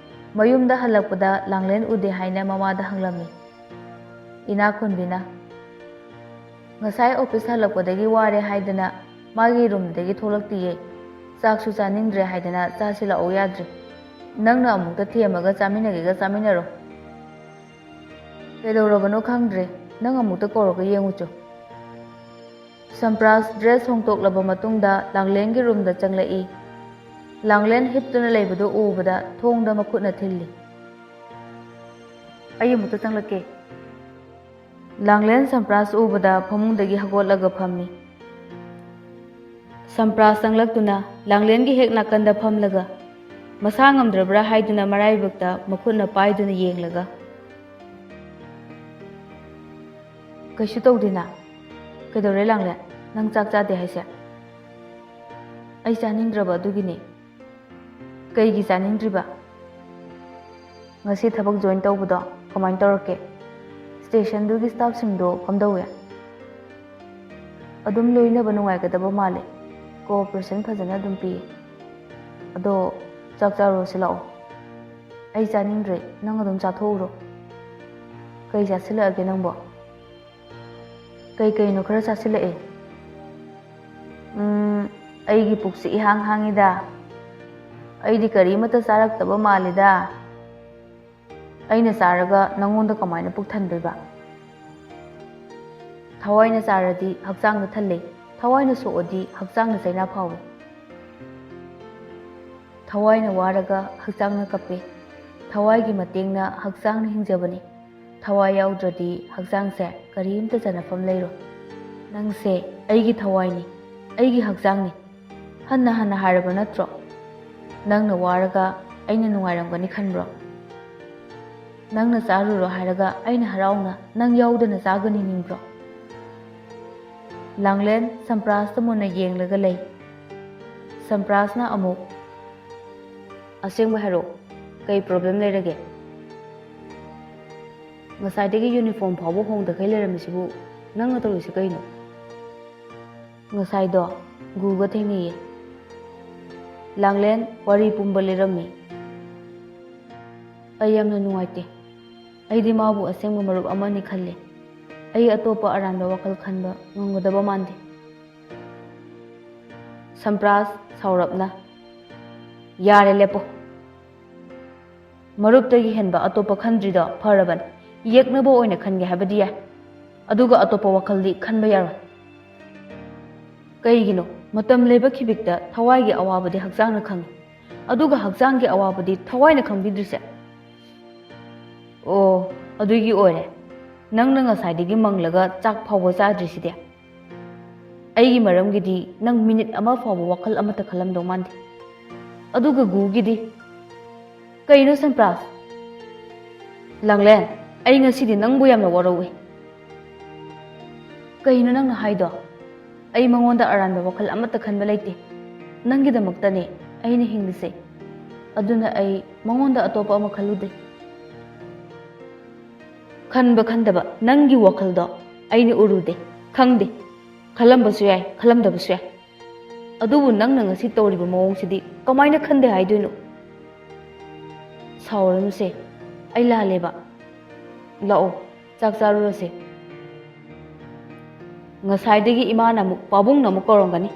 ꯃꯌꯨꯝꯗ ꯍꯜꯂꯛꯄꯗ ꯂꯥꯡꯂꯦꯟ ꯎꯗꯦ ꯍꯥꯏꯅ ꯃꯃꯥꯗ ꯍꯪꯂꯝꯃꯤ꯫ ꯏꯅꯥꯛ ꯈꯨꯟꯕꯤꯅ, "ꯉꯁꯥꯏ office ꯍꯜꯂꯛꯄꯗꯒꯤ ꯋꯥꯔꯦ ꯍꯥꯏꯗꯅ ꯃꯥꯒꯤ roomꯗꯒꯤ ꯊꯣꯛꯂꯛꯇꯤꯌꯦ꯫ ꯆꯥꯛꯁꯨ ꯆꯥꯅꯤꯡꯗ꯭ꯔꯦ ꯍꯥꯏꯗꯅ ꯆꯥꯁꯤ ꯂꯥꯛꯑꯣ ꯌꯥꯗ꯭ꯔꯦ꯫ ꯅꯪꯅ ꯑꯃꯨꯛꯇ ꯊꯦꯝꯃꯒ ꯆꯥꯃꯤꯟꯅꯒꯦꯒ ꯆꯥꯃꯤꯟꯅꯔꯣ꯫ ꯀꯩꯗꯧꯔꯕꯅꯣ ꯈꯪꯗ꯭ꯔꯦ꯫ ꯅꯪ ꯑꯃꯨꯛꯇ ꯀꯧꯔꯒ ꯌꯦꯡꯉꯨꯆꯣ꯫" ꯁꯝꯄ꯭ꯔꯥꯁ dress ꯍꯣꯡꯗꯣꯛꯂꯕ ꯃꯇꯨꯡꯗ ꯂꯥꯡꯂꯦꯟꯒꯤ roomꯗ ꯆꯪꯂꯛꯏ꯫ ꯂꯥꯡꯂꯦꯟ ꯍꯤꯞꯇꯨꯅ ꯂꯩꯕꯗꯨ ꯎꯕꯗ ꯊꯣꯡꯗ ꯃꯈꯨꯠꯅ ꯊꯤꯜꯂꯤ꯫ "ꯑꯩ ꯑꯃꯨꯛꯇ ꯆꯪꯂꯛꯀꯦ꯫" ꯂꯥꯡꯂꯦꯟ ꯁꯝꯄ꯭ꯔꯥꯁ ꯎꯕꯗ ꯐꯃꯨꯡꯗꯒꯤ ꯍꯧꯒꯠꯂꯒ ꯐꯝꯃꯤ꯫ ꯁꯝꯄ꯭ꯔꯥꯁ ꯆꯪꯂꯛꯇꯨꯅ ꯂꯥꯡꯂꯦꯟꯒꯤ ꯍꯦꯛ ꯅꯥꯀꯟꯗ ꯐꯝꯂꯒ ꯃꯁꯥ ꯉꯝꯗ꯭ꯔꯕ꯭ꯔꯥ ꯍꯥꯏꯗꯨꯅ ꯃꯔꯥꯏꯕꯛꯇ ꯃꯈꯨꯠꯅ ꯄꯥꯏꯗꯨꯅ ꯌꯦꯡꯂꯒ, "ꯀꯩꯁꯨ ꯇꯧꯗꯦꯅ꯫ ꯀꯩꯗꯧꯔꯦ ꯂꯥꯡꯂꯦꯟ? ꯅꯪ ꯆꯥꯛ ꯆꯥꯗꯦ ꯍꯥꯏꯁꯦ?" "ꯑꯩ ꯆꯥꯅꯤꯡꯗ꯭ꯔꯕ ꯑꯗꯨꯒꯤꯅꯦ꯫" "ꯀꯩꯒꯤ ꯆꯥꯅꯤꯡꯗ꯭ꯔꯤꯕ? ꯉꯁꯤ ꯊꯕꯛ ꯖꯣꯏꯟ ꯇꯧꯕꯗꯣ ꯀꯃꯥꯏꯅ ꯇꯧꯔꯛꯀꯦ? ꯁ꯭ꯇꯦꯁꯟꯗꯨꯒꯤ ꯁ꯭ꯇꯥꯐꯁꯤꯡꯗꯣ ꯀꯝꯗꯧꯋꯦ?" "ꯑꯗꯨꯝ ꯂꯣꯏꯅꯕ ꯅꯨꯡꯉꯥꯏꯒꯗꯕ ꯃꯥꯜꯂꯦ꯫ ꯀꯣꯑꯣꯄꯔꯦꯁꯟ ꯐꯖꯅ ꯑꯗꯨꯝ ꯄꯤꯌꯦ꯫ ꯑꯗꯣ ꯆꯥꯛ ꯆꯥꯔꯨꯔꯁꯤ ꯂꯥꯛꯑꯣ꯫" "ꯑꯩ ꯆꯥꯅꯤꯡꯗ꯭ꯔꯦ, ꯅꯪ ꯑꯗꯨꯝ ꯆꯥꯊꯣꯛꯎꯔꯣ꯫" "ꯀꯩ ꯆꯥꯁꯤꯜꯂꯛꯑꯒꯦ ꯅꯪꯕꯣ?" "ꯀꯩ ꯀꯩꯅꯣ ꯈꯔ ꯆꯥꯁꯤꯜꯂꯛꯑꯦ꯫ ꯎꯝ, ꯑꯩꯒꯤ ꯄꯨꯛꯁꯤ ꯏꯍꯥꯡ ꯍꯥꯡꯉꯤꯗ꯫ ꯑꯩꯗꯤ ꯀꯔꯤꯃꯠꯇ ꯆꯥꯔꯛꯇꯕ ꯃꯥꯜꯂꯤꯗ꯫ ꯑꯩꯅ ꯆꯥꯔꯒ ꯅꯪꯉꯣꯟꯗ ꯀꯃꯥꯏꯅ ꯄꯨꯛ ꯊꯟꯗꯣꯏꯕ? ꯊꯋꯥꯏꯅ ꯆꯥꯔꯗꯤ ꯍꯛꯆꯥꯡꯗ ꯊꯜꯂꯦ, ꯊꯋꯥꯏꯅ ꯁꯣꯛꯑꯗꯤ ꯍꯛꯆꯥꯡꯗ ꯆꯩꯅꯥ ꯐꯥꯎꯋꯦ꯫ ꯊꯋꯥꯏꯅ ꯋꯥꯔꯒ ꯍꯛꯆꯥꯡꯅ ꯀꯞꯄꯦ, ꯊꯋꯥꯏꯒꯤ ꯃꯇꯦꯡꯅ ꯍꯛꯆꯥꯡꯅ ꯍꯤꯡꯖꯕꯅꯤ꯫ ꯊꯋꯥꯏ ꯌꯥꯎꯗ꯭ꯔꯗꯤ ꯍꯛꯆꯥꯡꯁꯦ ꯀꯔꯤꯝꯇ ꯆꯟꯅꯐꯝ ꯂꯩꯔꯣꯏ꯫ ꯅꯪꯁꯦ ꯑꯩꯒꯤ ꯊꯋꯥꯏꯅꯤ, ꯑꯩꯒꯤ ꯍꯛꯆꯥꯡꯅꯤ꯫ ꯍꯟꯅ ꯍꯟꯅ ꯍꯥꯏꯔꯕ ꯅꯠꯇ꯭ꯔꯣ? ꯅꯪꯅ ꯋꯥꯔꯒ ꯑꯩꯅ ꯅꯨꯡꯉꯥꯏꯔꯝꯒꯅꯤ ꯈꯟꯕ꯭ꯔꯣ? ꯅꯪꯅ ꯆꯥꯔꯨꯔꯣ ꯍꯥꯏꯔꯒ ꯑꯩꯅ ꯍꯔꯥꯎꯅ ꯅꯪ ꯌꯥꯎꯗꯅ ꯆꯥꯒꯅꯤ ꯅꯤꯡꯕ꯭ꯔꯣ?" ꯂꯥꯡꯂꯦꯟ ꯁꯝꯄ꯭ꯔꯥꯁꯇ ꯃꯨꯟꯅ ꯌꯦꯡꯂꯒ ꯂꯩ꯫ ꯁꯝꯄ꯭ꯔꯥꯁꯅ ꯑꯃꯨꯛ, "ꯑꯁꯦꯡꯕ ꯍꯥꯏꯔꯛꯑꯣ, ꯀꯩ ꯄ꯭ꯔꯣꯕ꯭ꯂꯦꯝ ꯂꯩꯔꯒꯦ? ꯉꯁꯥꯏꯗꯒꯤ ꯌꯨꯅꯤꯐꯣꯔꯝ ꯐꯥꯎꯕ ꯍꯣꯡꯗꯈꯩ ꯂꯩꯔꯝꯃꯤꯁꯤꯕꯨ ꯅꯪꯅ ꯇꯧꯔꯤꯁꯤ ꯀꯩꯅꯣ?" "ꯉꯁꯥꯏꯗꯣ ꯒꯨꯒ ꯊꯦꯡꯅꯩꯌꯦ꯫" ꯂꯥꯡꯂꯦꯟ ꯋꯥꯔꯤ ꯄꯨꯝꯕ ꯂꯤꯔꯝꯃꯤ꯫ "ꯑꯩ ꯌꯥꯝꯅ ꯅꯨꯡꯉꯥꯏꯇꯦ꯫ ꯑꯩꯗꯤ ꯃꯥꯕꯨ ꯑꯁꯦꯡꯕ ꯃꯔꯨꯞ ꯑꯃꯅꯤ ꯈꯜꯂꯤ꯫ ꯑꯩ ꯑꯇꯣꯞꯄ ꯑꯔꯥꯟꯕ ꯋꯥꯈꯜ ꯈꯟꯕ ꯉꯝꯒꯗꯕ ꯃꯥꯟꯗꯦ꯫" ꯁꯝꯄ꯭ꯔꯥꯁ ꯁꯥꯎꯔꯞꯅ, "ꯌꯥꯔꯦ, ꯂꯦꯞꯄꯣ꯫ ꯃꯔꯨꯞꯇꯒꯤ ꯍꯦꯟꯕ ꯑꯇꯣꯞꯄ ꯈꯟꯗ꯭ꯔꯤꯗꯣ ꯐꯔꯕꯅꯤ꯫ ꯌꯦꯛꯅꯕ ꯑꯣꯏꯅ ꯈꯟꯒꯦ ꯍꯥꯏꯕꯗꯤ ꯌꯥꯏ, ꯑꯗꯨꯒ ꯑꯇꯣꯞꯄ ꯋꯥꯈꯜꯗꯤ ꯈꯟꯕ ꯌꯥꯔꯣꯏ꯫ ꯀꯩꯒꯤꯅꯣ? ꯃꯇꯝ ꯂꯩꯕ ꯈꯤꯕꯤꯛꯇ ꯊꯋꯥꯏꯒꯤ ꯑꯋꯥꯕꯗꯤ ꯍꯛꯆꯥꯡꯅ ꯈꯪꯉꯤ, ꯑꯗꯨꯒ ꯍꯛꯆꯥꯡꯒꯤ ꯑꯋꯥꯕꯗꯤ ꯊꯋꯥꯏꯅ ꯈꯪꯕꯤꯗ꯭ꯔꯤꯁꯦ?" "ꯑꯣ, ꯑꯗꯨꯒꯤ ꯑꯣꯏꯔꯦ꯫ ꯅꯪꯅ ꯉꯁꯥꯏꯗꯒꯤ ꯃꯪꯂꯒ ꯆꯥꯛ ꯐꯥꯎꯕ ꯆꯥꯗ꯭ꯔꯤꯁꯤꯗꯤ? ꯑꯩꯒꯤ ꯃꯔꯝꯒꯤꯗꯤ ꯅꯪ ꯃꯤꯅꯤꯠ ꯑꯃ ꯐꯥꯎꯕ ꯋꯥꯈꯜ ꯑꯃꯠꯇ ꯈꯜꯂꯝꯗꯧ ꯃꯥꯟꯗꯦ꯫ ꯑꯗꯨꯒ ꯒꯨꯒꯤꯗꯤ? ꯀꯩꯅꯣ ꯁꯟꯄ꯭ꯔꯥꯁ? ꯂꯥꯡꯂꯦꯟ, ꯑꯩ ꯉꯁꯤꯗꯤ ꯅꯪꯕꯨ ꯌꯥꯝꯅ ꯋꯥꯔꯧꯏ꯫ ꯀꯩꯅꯣ ꯅꯪꯅ ꯍꯥꯏꯗꯣ? ꯑꯩ ꯃꯉꯣꯟꯗ ꯑꯔꯥꯟꯕ ꯋꯥꯈꯜ ꯑꯃꯠꯇ ꯈꯟꯕ ꯂꯩꯇꯦ꯫ ꯅꯪꯒꯤꯗꯃꯛꯇꯅꯦ ꯑꯩꯅ ꯍꯤꯡꯂꯤꯁꯦ꯫ ꯑꯗꯨꯅ ꯑꯩ ꯃꯉꯣꯟꯗ ꯑꯇꯣꯞꯄ ꯑꯃ ꯈꯜꯂꯨꯗꯦ꯫ ꯈꯟꯕ ꯈꯟꯗꯕ ꯅꯪꯒꯤ ꯋꯥꯈꯜꯗꯣ ꯑꯩꯅ ꯎꯔꯨꯗꯦ, ꯈꯪꯗꯦ꯫ ꯈꯜꯂꯝꯕꯁꯨ ꯌꯥꯏ, ꯈꯜꯂꯝꯗꯕꯁꯨ ꯌꯥꯏ꯫ ꯑꯗꯨꯕꯨ ꯅꯪꯅ ꯉꯁꯤ ꯇꯧꯔꯤꯕ ꯃꯑꯣꯡꯁꯤꯗꯤ ꯀꯃꯥꯏꯅ ꯈꯟꯗꯦ ꯍꯥꯏꯗꯣꯏꯅꯣ? ꯁꯥꯎꯔꯅꯨꯁꯦ, ꯑꯩ ꯂꯥꯜꯂꯦꯕ꯫ ꯂꯥꯛꯑꯣ, ꯆꯥꯛ ꯆꯥꯔꯨꯔꯁꯦ꯫ ꯉꯁꯥꯏꯗꯒꯤ ꯏꯃꯥꯅ ꯑꯃꯨꯛ, ꯄꯥꯕꯨꯡꯅ ꯑꯃꯨꯛ ꯀꯧꯔꯝꯒꯅꯤ꯫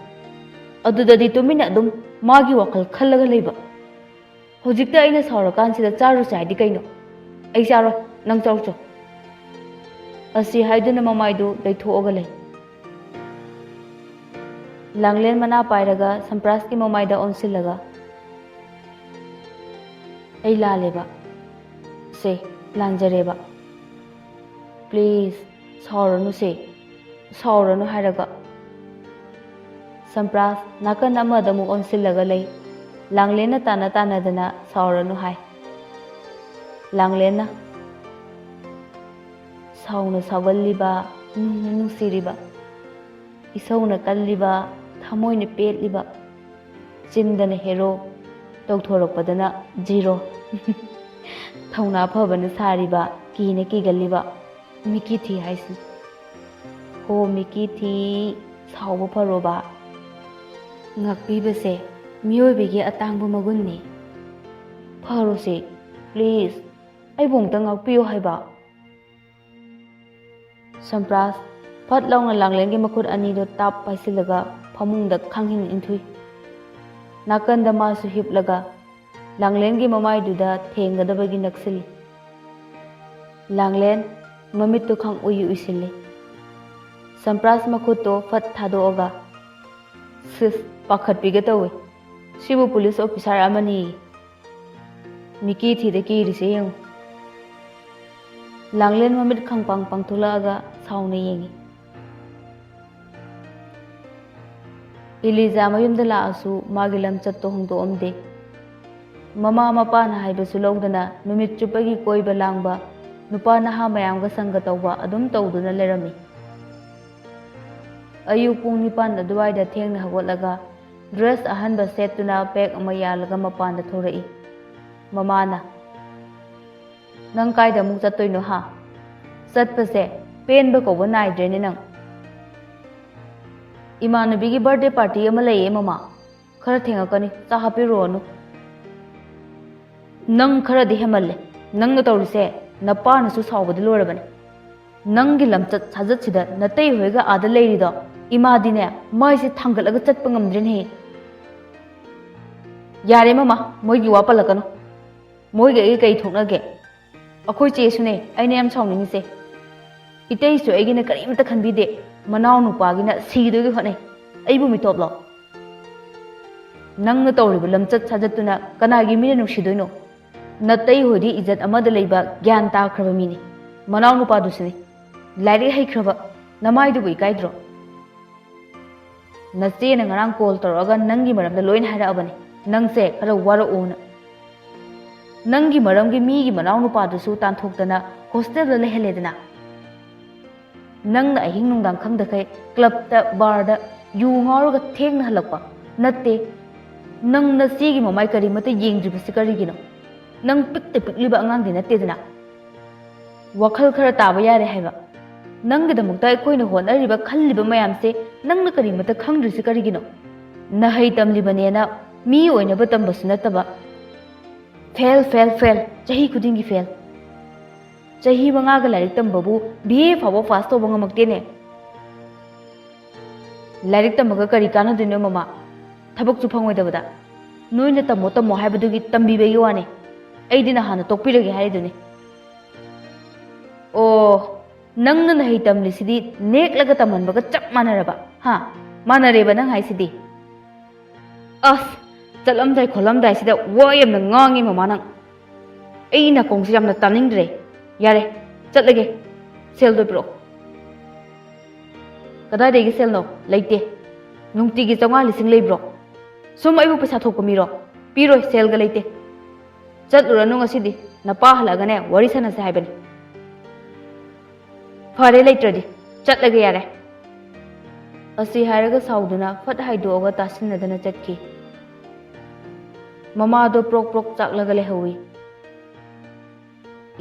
ꯑꯗꯨꯗꯗꯤ ꯇꯨꯃꯤꯟꯅ ꯑꯗꯨꯝ ꯃꯥꯒꯤ ꯋꯥꯈꯜ ꯈꯜꯂꯒ ꯂꯩꯕ꯫ ꯍꯧꯖꯤꯛꯇ ꯑꯩꯅ ꯁꯥꯎꯔꯀꯥꯟꯁꯤꯗ ꯆꯥꯔꯨꯁꯦ ꯍꯥꯏꯗꯤ ꯀꯩꯅꯣ? ꯑꯩ ꯆꯥꯔꯣꯏ, ꯅꯪ ꯆꯥꯎꯆꯣ꯫ ꯑꯁꯤ ꯍꯥꯏꯗꯨꯅ ꯃꯃꯥꯏꯗꯨ ꯂꯩꯊꯣꯛꯑꯒ ꯂꯩ꯫ ꯂꯥꯡꯂꯦꯟ ꯃꯅꯥ ꯄꯥꯏꯔꯒ ꯁꯝꯄ꯭ꯔꯥꯁꯀꯤ ꯃꯃꯥꯏꯗ ꯑꯣꯟꯁꯤꯜꯂꯒ, "ꯑꯩ ꯂꯥꯜꯂꯦꯕ꯫ ꯁꯦ, ꯂꯥꯟꯖꯔꯦꯕ꯫ ꯄ꯭ꯂꯤꯖ, ꯁꯥꯎꯔꯅꯨꯁꯦ꯫ ꯁꯥꯎꯔꯅꯨ ꯍꯥꯏꯔꯒ꯫" ꯁꯝꯄ꯭ꯔꯥꯁ ꯅꯥꯀꯟ ꯑꯃꯗ ꯑꯃꯨꯛ ꯑꯣꯟꯁꯤꯜꯂꯒ ꯂꯩ꯫ ꯂꯥꯡꯂꯦꯟꯅ ꯇꯥꯟꯅ ꯇꯥꯟꯅꯗꯅ "ꯁꯥꯎꯔꯅꯨ" ꯍꯥꯏ꯫ ꯂꯥꯡꯂꯦꯟꯅ, "ꯁꯥꯎꯅ ꯁꯥꯎꯒꯜꯂꯤꯕ, ꯅꯨꯡꯅ ꯅꯨꯡꯁꯤꯔꯤꯕ, ꯏꯁꯧꯅ ꯀꯜꯂꯤꯕ, ꯊꯃꯣꯏꯅ ꯄꯦꯠꯂꯤꯕ, ꯆꯤꯟꯗꯅ ꯍꯦꯔꯣ, ꯇꯧꯊꯣꯔꯛꯄꯗꯅ ꯖꯤꯔꯣ꯫ ꯊꯧꯅꯥ ꯐꯕꯅ ꯁꯥꯔꯤꯕ, ꯀꯤꯅ ꯀꯤꯒꯜꯂꯤꯕ, ꯃꯤꯀꯤ ꯊꯤ ꯍꯥꯏꯁꯤꯅꯤ꯫ ꯍꯣ ꯃꯤꯀꯤ ꯊꯤ, ꯁꯥꯎꯕ ꯐꯔꯣꯕ꯫ ꯉꯥꯛꯄꯤꯕꯁꯦ ꯃꯤꯑꯣꯏꯕꯒꯤ ꯑꯇꯥꯡꯕ ꯃꯒꯨꯟꯅꯤ꯫ ꯐꯔꯣꯁꯦ, ꯄ꯭ꯂꯤꯖ, ꯑꯩꯕꯨ ꯑꯃꯨꯛꯇ ꯉꯥꯛꯄꯤꯌꯨ ꯍꯥꯏꯕ꯫" ꯁꯝꯄ꯭ꯔꯥꯁ ꯐꯠ ꯂꯥꯎꯅ ꯂꯥꯡꯂꯦꯟꯒꯤ ꯃꯈꯨꯠ ꯑꯅꯤꯗꯨ ꯇꯥꯞ ꯄꯥꯏꯁꯤꯜꯂꯒ ꯐꯃꯨꯡꯗ ꯈꯪꯍꯤꯟ ꯏꯟꯊꯨꯏ꯫ ꯅꯥꯀꯟꯗ ꯃꯥꯁꯨ ꯍꯤꯞꯂꯒ ꯂꯥꯡꯂꯦꯟꯒꯤ ꯃꯃꯥꯏꯗꯨꯗ ꯊꯦꯡꯒꯗꯕꯒꯤ ꯅꯛꯁꯤꯜꯂꯤ꯫ ꯂꯥꯡꯂꯦꯟ ꯃꯃꯤꯠꯇꯨ ꯈꯪ ꯎꯏ ꯎꯏꯁꯤꯜꯂꯤ꯫ ꯁꯝꯄ꯭ꯔꯥꯁ ꯃꯈꯨꯠꯇꯣ ꯐꯠ ꯊꯥꯗꯣꯛꯑꯒ, "ꯁꯤꯁ, ꯄꯥꯈꯠꯄꯤꯒꯦ ꯇꯧꯏ꯫ ꯁꯤꯕꯨ ꯄꯨꯂꯤꯁ ꯑꯣꯐꯤꯁꯥꯔ ꯑꯃꯅꯤ꯫ ꯃꯤꯀꯤ ꯊꯤꯗ ꯀꯤꯔꯤꯁꯦ ꯌꯦꯡꯉꯨ꯫" ꯂꯥꯡꯂꯦꯟ ꯃꯃꯤꯠ ꯈꯪꯄꯥꯡ ꯄꯥꯡꯊꯣꯛꯂꯛꯑꯒ ꯁꯥꯎꯅ ꯌꯦꯡꯏ꯫ ꯏꯂꯤꯖꯥ ꯃꯌꯨꯝꯗ ꯂꯥꯛꯑꯁꯨ ꯃꯥꯒꯤ ꯂꯝꯆꯠꯇꯣ ꯍꯣꯡꯗꯣꯛꯑꯝꯗꯦ꯫ ꯃꯃꯥ ꯃꯄꯥꯅ ꯍꯥꯏꯕꯁꯨ ꯂꯧꯗꯅ ꯅꯨꯃꯤꯠ ꯆꯨꯞꯄꯒꯤ ꯀꯣꯏꯕ ꯂꯥꯡꯕ, ꯅꯨꯄꯥ ꯅꯍꯥ ꯃꯌꯥꯝꯒ ꯁꯪꯒ ꯇꯧꯕ ꯑꯗꯨꯝ ꯇꯧꯗꯨꯅ ꯂꯩꯔꯝꯃꯤ꯫ ꯑꯌꯨꯛ ꯄꯨꯡ ꯅꯤꯄꯥꯟ ꯑꯗꯨꯋꯥꯏꯗ ꯊꯦꯡꯅ ꯍꯧꯒꯠꯂꯒ dress ꯑꯍꯟꯕ ꯁꯦꯠꯇꯨꯅ bag ꯑꯃ ꯌꯥꯜꯂꯒ ꯃꯄꯥꯟꯗ ꯊꯣꯔꯛꯏ꯫ ꯃꯃꯥꯅ, "ꯅꯪ ꯀꯥꯏꯗ ꯑꯃꯨꯛ ꯆꯠꯇꯣꯏꯅꯣ ꯍꯥ? ꯆꯠꯄꯁꯦ ꯄꯦꯟꯕ ꯀꯧꯕ ꯅꯥꯏꯗ꯭ꯔꯦꯅꯦ ꯅꯪ꯫ ꯏꯃꯥꯟꯅꯕꯤꯒꯤ birthday party ꯑꯃ ꯂꯩꯌꯦ ꯃꯃꯥ, ꯈꯔ ꯊꯦꯡꯉꯛꯀꯅꯤ, ꯆꯥ ꯍꯥꯞꯄꯤꯔꯨꯔꯅꯨ꯫" "ꯅꯪ ꯈꯔꯗꯤ ꯍꯦꯟꯃꯜꯂꯦ꯫ ꯅꯪꯅ ꯇꯧꯔꯤꯁꯦ ꯅꯄꯥꯅꯁꯨ ꯁꯥꯎꯕꯗ ꯂꯣꯏꯔꯕꯅꯦ꯫ ꯅꯪꯒꯤ ꯂꯝꯆꯠ ꯁꯥꯖꯠꯁꯤꯗ ꯅꯇꯩ ꯍꯣꯏꯒ ꯑꯥꯗ ꯂꯩꯔꯤꯗꯣ ꯏꯃꯥꯗꯤꯅꯦ ꯃꯥꯏꯁꯦ ꯊꯥꯡꯒꯠꯂꯒ ꯆꯠꯄ ꯉꯝꯗ꯭ꯔꯦꯅꯦꯍꯦ꯫" "ꯌꯥꯔꯦ ꯃꯃꯥ, ꯃꯣꯏꯒꯤ ꯋꯥ ꯄꯜꯂꯛꯀꯅꯨ꯫ ꯃꯣꯏꯒ ꯑꯩꯒ ꯀꯩ ꯊꯣꯛꯅꯒꯦ? ꯑꯩꯈꯣꯏ ꯆꯦꯁꯨꯅꯦ ꯑꯩꯅ ꯌꯥꯝ ꯁꯥꯎꯅꯤꯡꯉꯤꯁꯦ꯫ ꯏꯇꯩꯁꯨ ꯑꯩꯒꯤꯅ ꯀꯔꯤꯝꯇ ꯈꯟꯕꯤꯗꯦ꯫ ꯃꯅꯥꯎ ꯅꯨꯄꯥꯒꯤꯅ ꯁꯤꯗꯣꯏꯒꯤ ꯍꯣꯠꯅꯩ꯫ ꯑꯩꯕꯨ ꯃꯤꯇꯣꯞꯂꯣ? ꯅꯪꯅ ꯇꯧꯔꯤꯕ ꯂꯝꯆꯠ ꯁꯥꯖꯠꯇꯨꯅ ꯀꯅꯥꯒꯤ ꯃꯤꯅ ꯅꯨꯡꯁꯤꯗꯣꯏꯅꯣ? ꯅꯇꯩ ꯍꯣꯏꯗꯤ ꯏꯖꯠ ꯑꯃꯗ ꯂꯩꯕ ꯒ꯭ꯌꯥꯟ ꯇꯥꯈ꯭ꯔꯕ ꯃꯤꯅꯤ꯫ ꯃꯅꯥꯎ ꯅꯨꯄꯥꯗꯨꯁꯨꯅꯤ꯫ ꯂꯥꯏꯔꯤꯛ ꯍꯩꯈ꯭ꯔꯕ꯫ ꯅꯃꯥꯏꯗꯨꯕꯨ ꯏꯀꯥꯏꯗ꯭ꯔꯣ? ꯅꯆꯦꯅ ꯉꯔꯥꯡ call ꯇꯧꯔꯛꯑꯒ ꯅꯪꯒꯤ ꯃꯔꯝꯗ ꯂꯣꯏꯅ ꯍꯥꯏꯔꯛꯑꯕꯅꯤ, ꯅꯪꯁꯦ ꯈꯔ ꯋꯥꯔꯛꯑꯣꯅ꯫ ꯅꯪꯒꯤ ꯃꯔꯝꯒꯤ ꯃꯤꯒꯤ ꯃꯅꯥꯎ ꯅꯨꯄꯥꯗꯨꯁꯨ ꯇꯥꯟꯊꯣꯛꯇꯅ hostelꯗ ꯂꯩꯍꯜꯂꯦꯗꯅ꯫ ꯅꯪꯅ ꯑꯍꯤꯡ ꯅꯨꯡꯗꯥꯡ ꯈꯪꯗꯈꯩ clubꯇ, barꯗ ꯌꯨ ꯉꯥꯎꯔꯒ ꯊꯦꯡꯅ ꯍꯜꯂꯛꯄ ꯅꯠꯇꯦ꯫ ꯅꯪ ꯅꯆꯦꯒꯤ ꯃꯃꯥꯏ ꯀꯔꯤꯃꯠꯇ ꯌꯦꯡꯗ꯭ꯔꯤꯕꯁꯤ ꯀꯔꯤꯒꯤꯅꯣ? ꯅꯪ ꯄꯤꯛꯇ ꯄꯤꯛꯂꯤꯕ ꯑꯉꯥꯡꯗꯤ ꯅꯠꯇꯦꯗꯅ꯫ ꯋꯥꯈꯜ ꯈꯔ ꯇꯥꯕ ꯌꯥꯔꯦ ꯍꯥꯏꯕ꯫ ꯅꯪꯒꯤꯗꯃꯛꯇ ꯑꯩꯈꯣꯏꯅ ꯍꯣꯠꯅꯔꯤꯕ, ꯈꯜꯂꯤꯕ ꯃꯌꯥꯝꯁꯦ ꯅꯪꯅ ꯀꯔꯤꯃꯠꯇ ꯈꯪꯗ꯭ꯔꯤꯁꯤ ꯀꯔꯤꯒꯤꯅꯣ? ꯅꯍꯩ ꯇꯝꯂꯤꯕꯅꯦꯅ ꯃꯤ ꯑꯣꯏꯅꯕ ꯇꯝꯕꯁꯨ ꯅꯠꯇꯕ꯫ Fail, fail, fail꯫ ꯆꯍꯤ ꯈꯨꯗꯤꯡꯒꯤ fail꯫ ꯆꯍꯤ ꯃꯉꯥꯒ ꯂꯥꯏꯔꯤꯛ ꯇꯝꯕꯕꯨ B A ꯐꯥꯎꯕ pass ꯇꯧꯕ ꯉꯝꯃꯛꯇꯦꯅꯦ꯫ ꯂꯥꯏꯔꯤꯛ ꯇꯝꯃꯒ ꯀꯔꯤ ꯀꯥꯟꯅꯗꯣꯏꯅꯣ ꯃꯃꯥ? ꯊꯕꯛꯁꯨ ꯐꯪꯉꯣꯏꯗꯕꯗ꯫ ꯅꯣꯏꯅ ꯇꯝꯃꯣ ꯇꯝꯃꯣ ꯍꯥꯏꯕꯗꯨꯒꯤ ꯇꯝꯕꯤꯕꯒꯤ ꯋꯥꯅꯤ꯫ ꯑꯩꯗꯤ ꯅꯍꯥꯟꯅ ꯇꯣꯛꯄꯤꯔꯒꯦ ꯍꯥꯏꯔꯤꯗꯨꯅꯤ꯫ ꯑꯣ, ꯅꯪꯅ ꯅꯍꯩ ꯇꯝꯂꯤꯁꯤꯗꯤ ꯅꯦꯛꯂꯒ ꯇꯝꯍꯟꯕꯒ ꯆꯞ ꯃꯥꯟꯅꯔꯕ, ꯍꯥ? ꯃꯥꯟꯅꯔꯦꯕ ꯅꯪ ꯍꯥꯏꯁꯤꯗꯤ꯫ ꯑꯁ, ꯆꯠꯂꯝꯗꯥꯏ ꯈꯣꯠꯂꯝꯗꯥꯏꯁꯤꯗ ꯋꯥ ꯌꯥꯝꯅ ꯉꯥꯡꯉꯤ ꯃꯃꯥ ꯅꯪ꯫ ꯑꯩ ꯅꯥꯀꯣꯡꯁꯦ ꯌꯥꯝꯅ ꯇꯥꯅꯤꯡꯗ꯭ꯔꯦ꯫ ꯌꯥꯔꯦ, ꯆꯠꯂꯒꯦ꯫ ꯁꯦꯜꯗꯣ ꯄꯤꯔꯛꯑꯣ꯫ ꯀꯗꯥꯏꯗꯒꯤ ꯁꯦꯜꯅꯣ? ꯂꯩꯇꯦ꯫ ꯅꯨꯡꯇꯤꯒꯤ ꯆꯥꯝꯃꯉꯥ ꯂꯤꯁꯤꯡ ꯂꯩꯕ꯭ꯔꯣ? ꯁꯨꯝ ꯑꯩꯕꯨ ꯄꯩꯁꯥ ꯊꯣꯛꯄ ꯃꯤꯔꯣ? ꯄꯤꯔꯣꯏ, ꯁꯦꯜꯒ ꯂꯩꯇꯦ꯫ ꯆꯠꯂꯨꯔꯅꯨ ꯉꯁꯤꯗꯤ꯫ ꯅꯄꯥ ꯍꯜꯂꯛꯑꯒꯅꯦ ꯋꯥꯔꯤ ꯁꯥꯟꯅꯁꯦ ꯍꯥꯏꯕꯅꯤ꯫ ꯐꯔꯦ, ꯂꯩꯇ꯭ꯔꯗꯤ ꯆꯠꯂꯒꯦ ꯌꯥꯔꯦ꯫ ꯑꯁꯤ ꯍꯥꯏꯔꯒ ꯁꯥꯎꯗꯨꯅ ꯐꯠ ꯍꯥꯏꯗꯣꯛꯑꯒ ꯇꯥꯁꯤꯟꯅꯗꯅ ꯆꯠꯈꯤ꯫ ꯃꯃꯥꯗꯣ ꯄ꯭ꯔꯣꯛ ꯄ꯭ꯔꯣꯛ ꯆꯥꯛꯂꯒ ꯂꯩꯍꯧꯏ꯫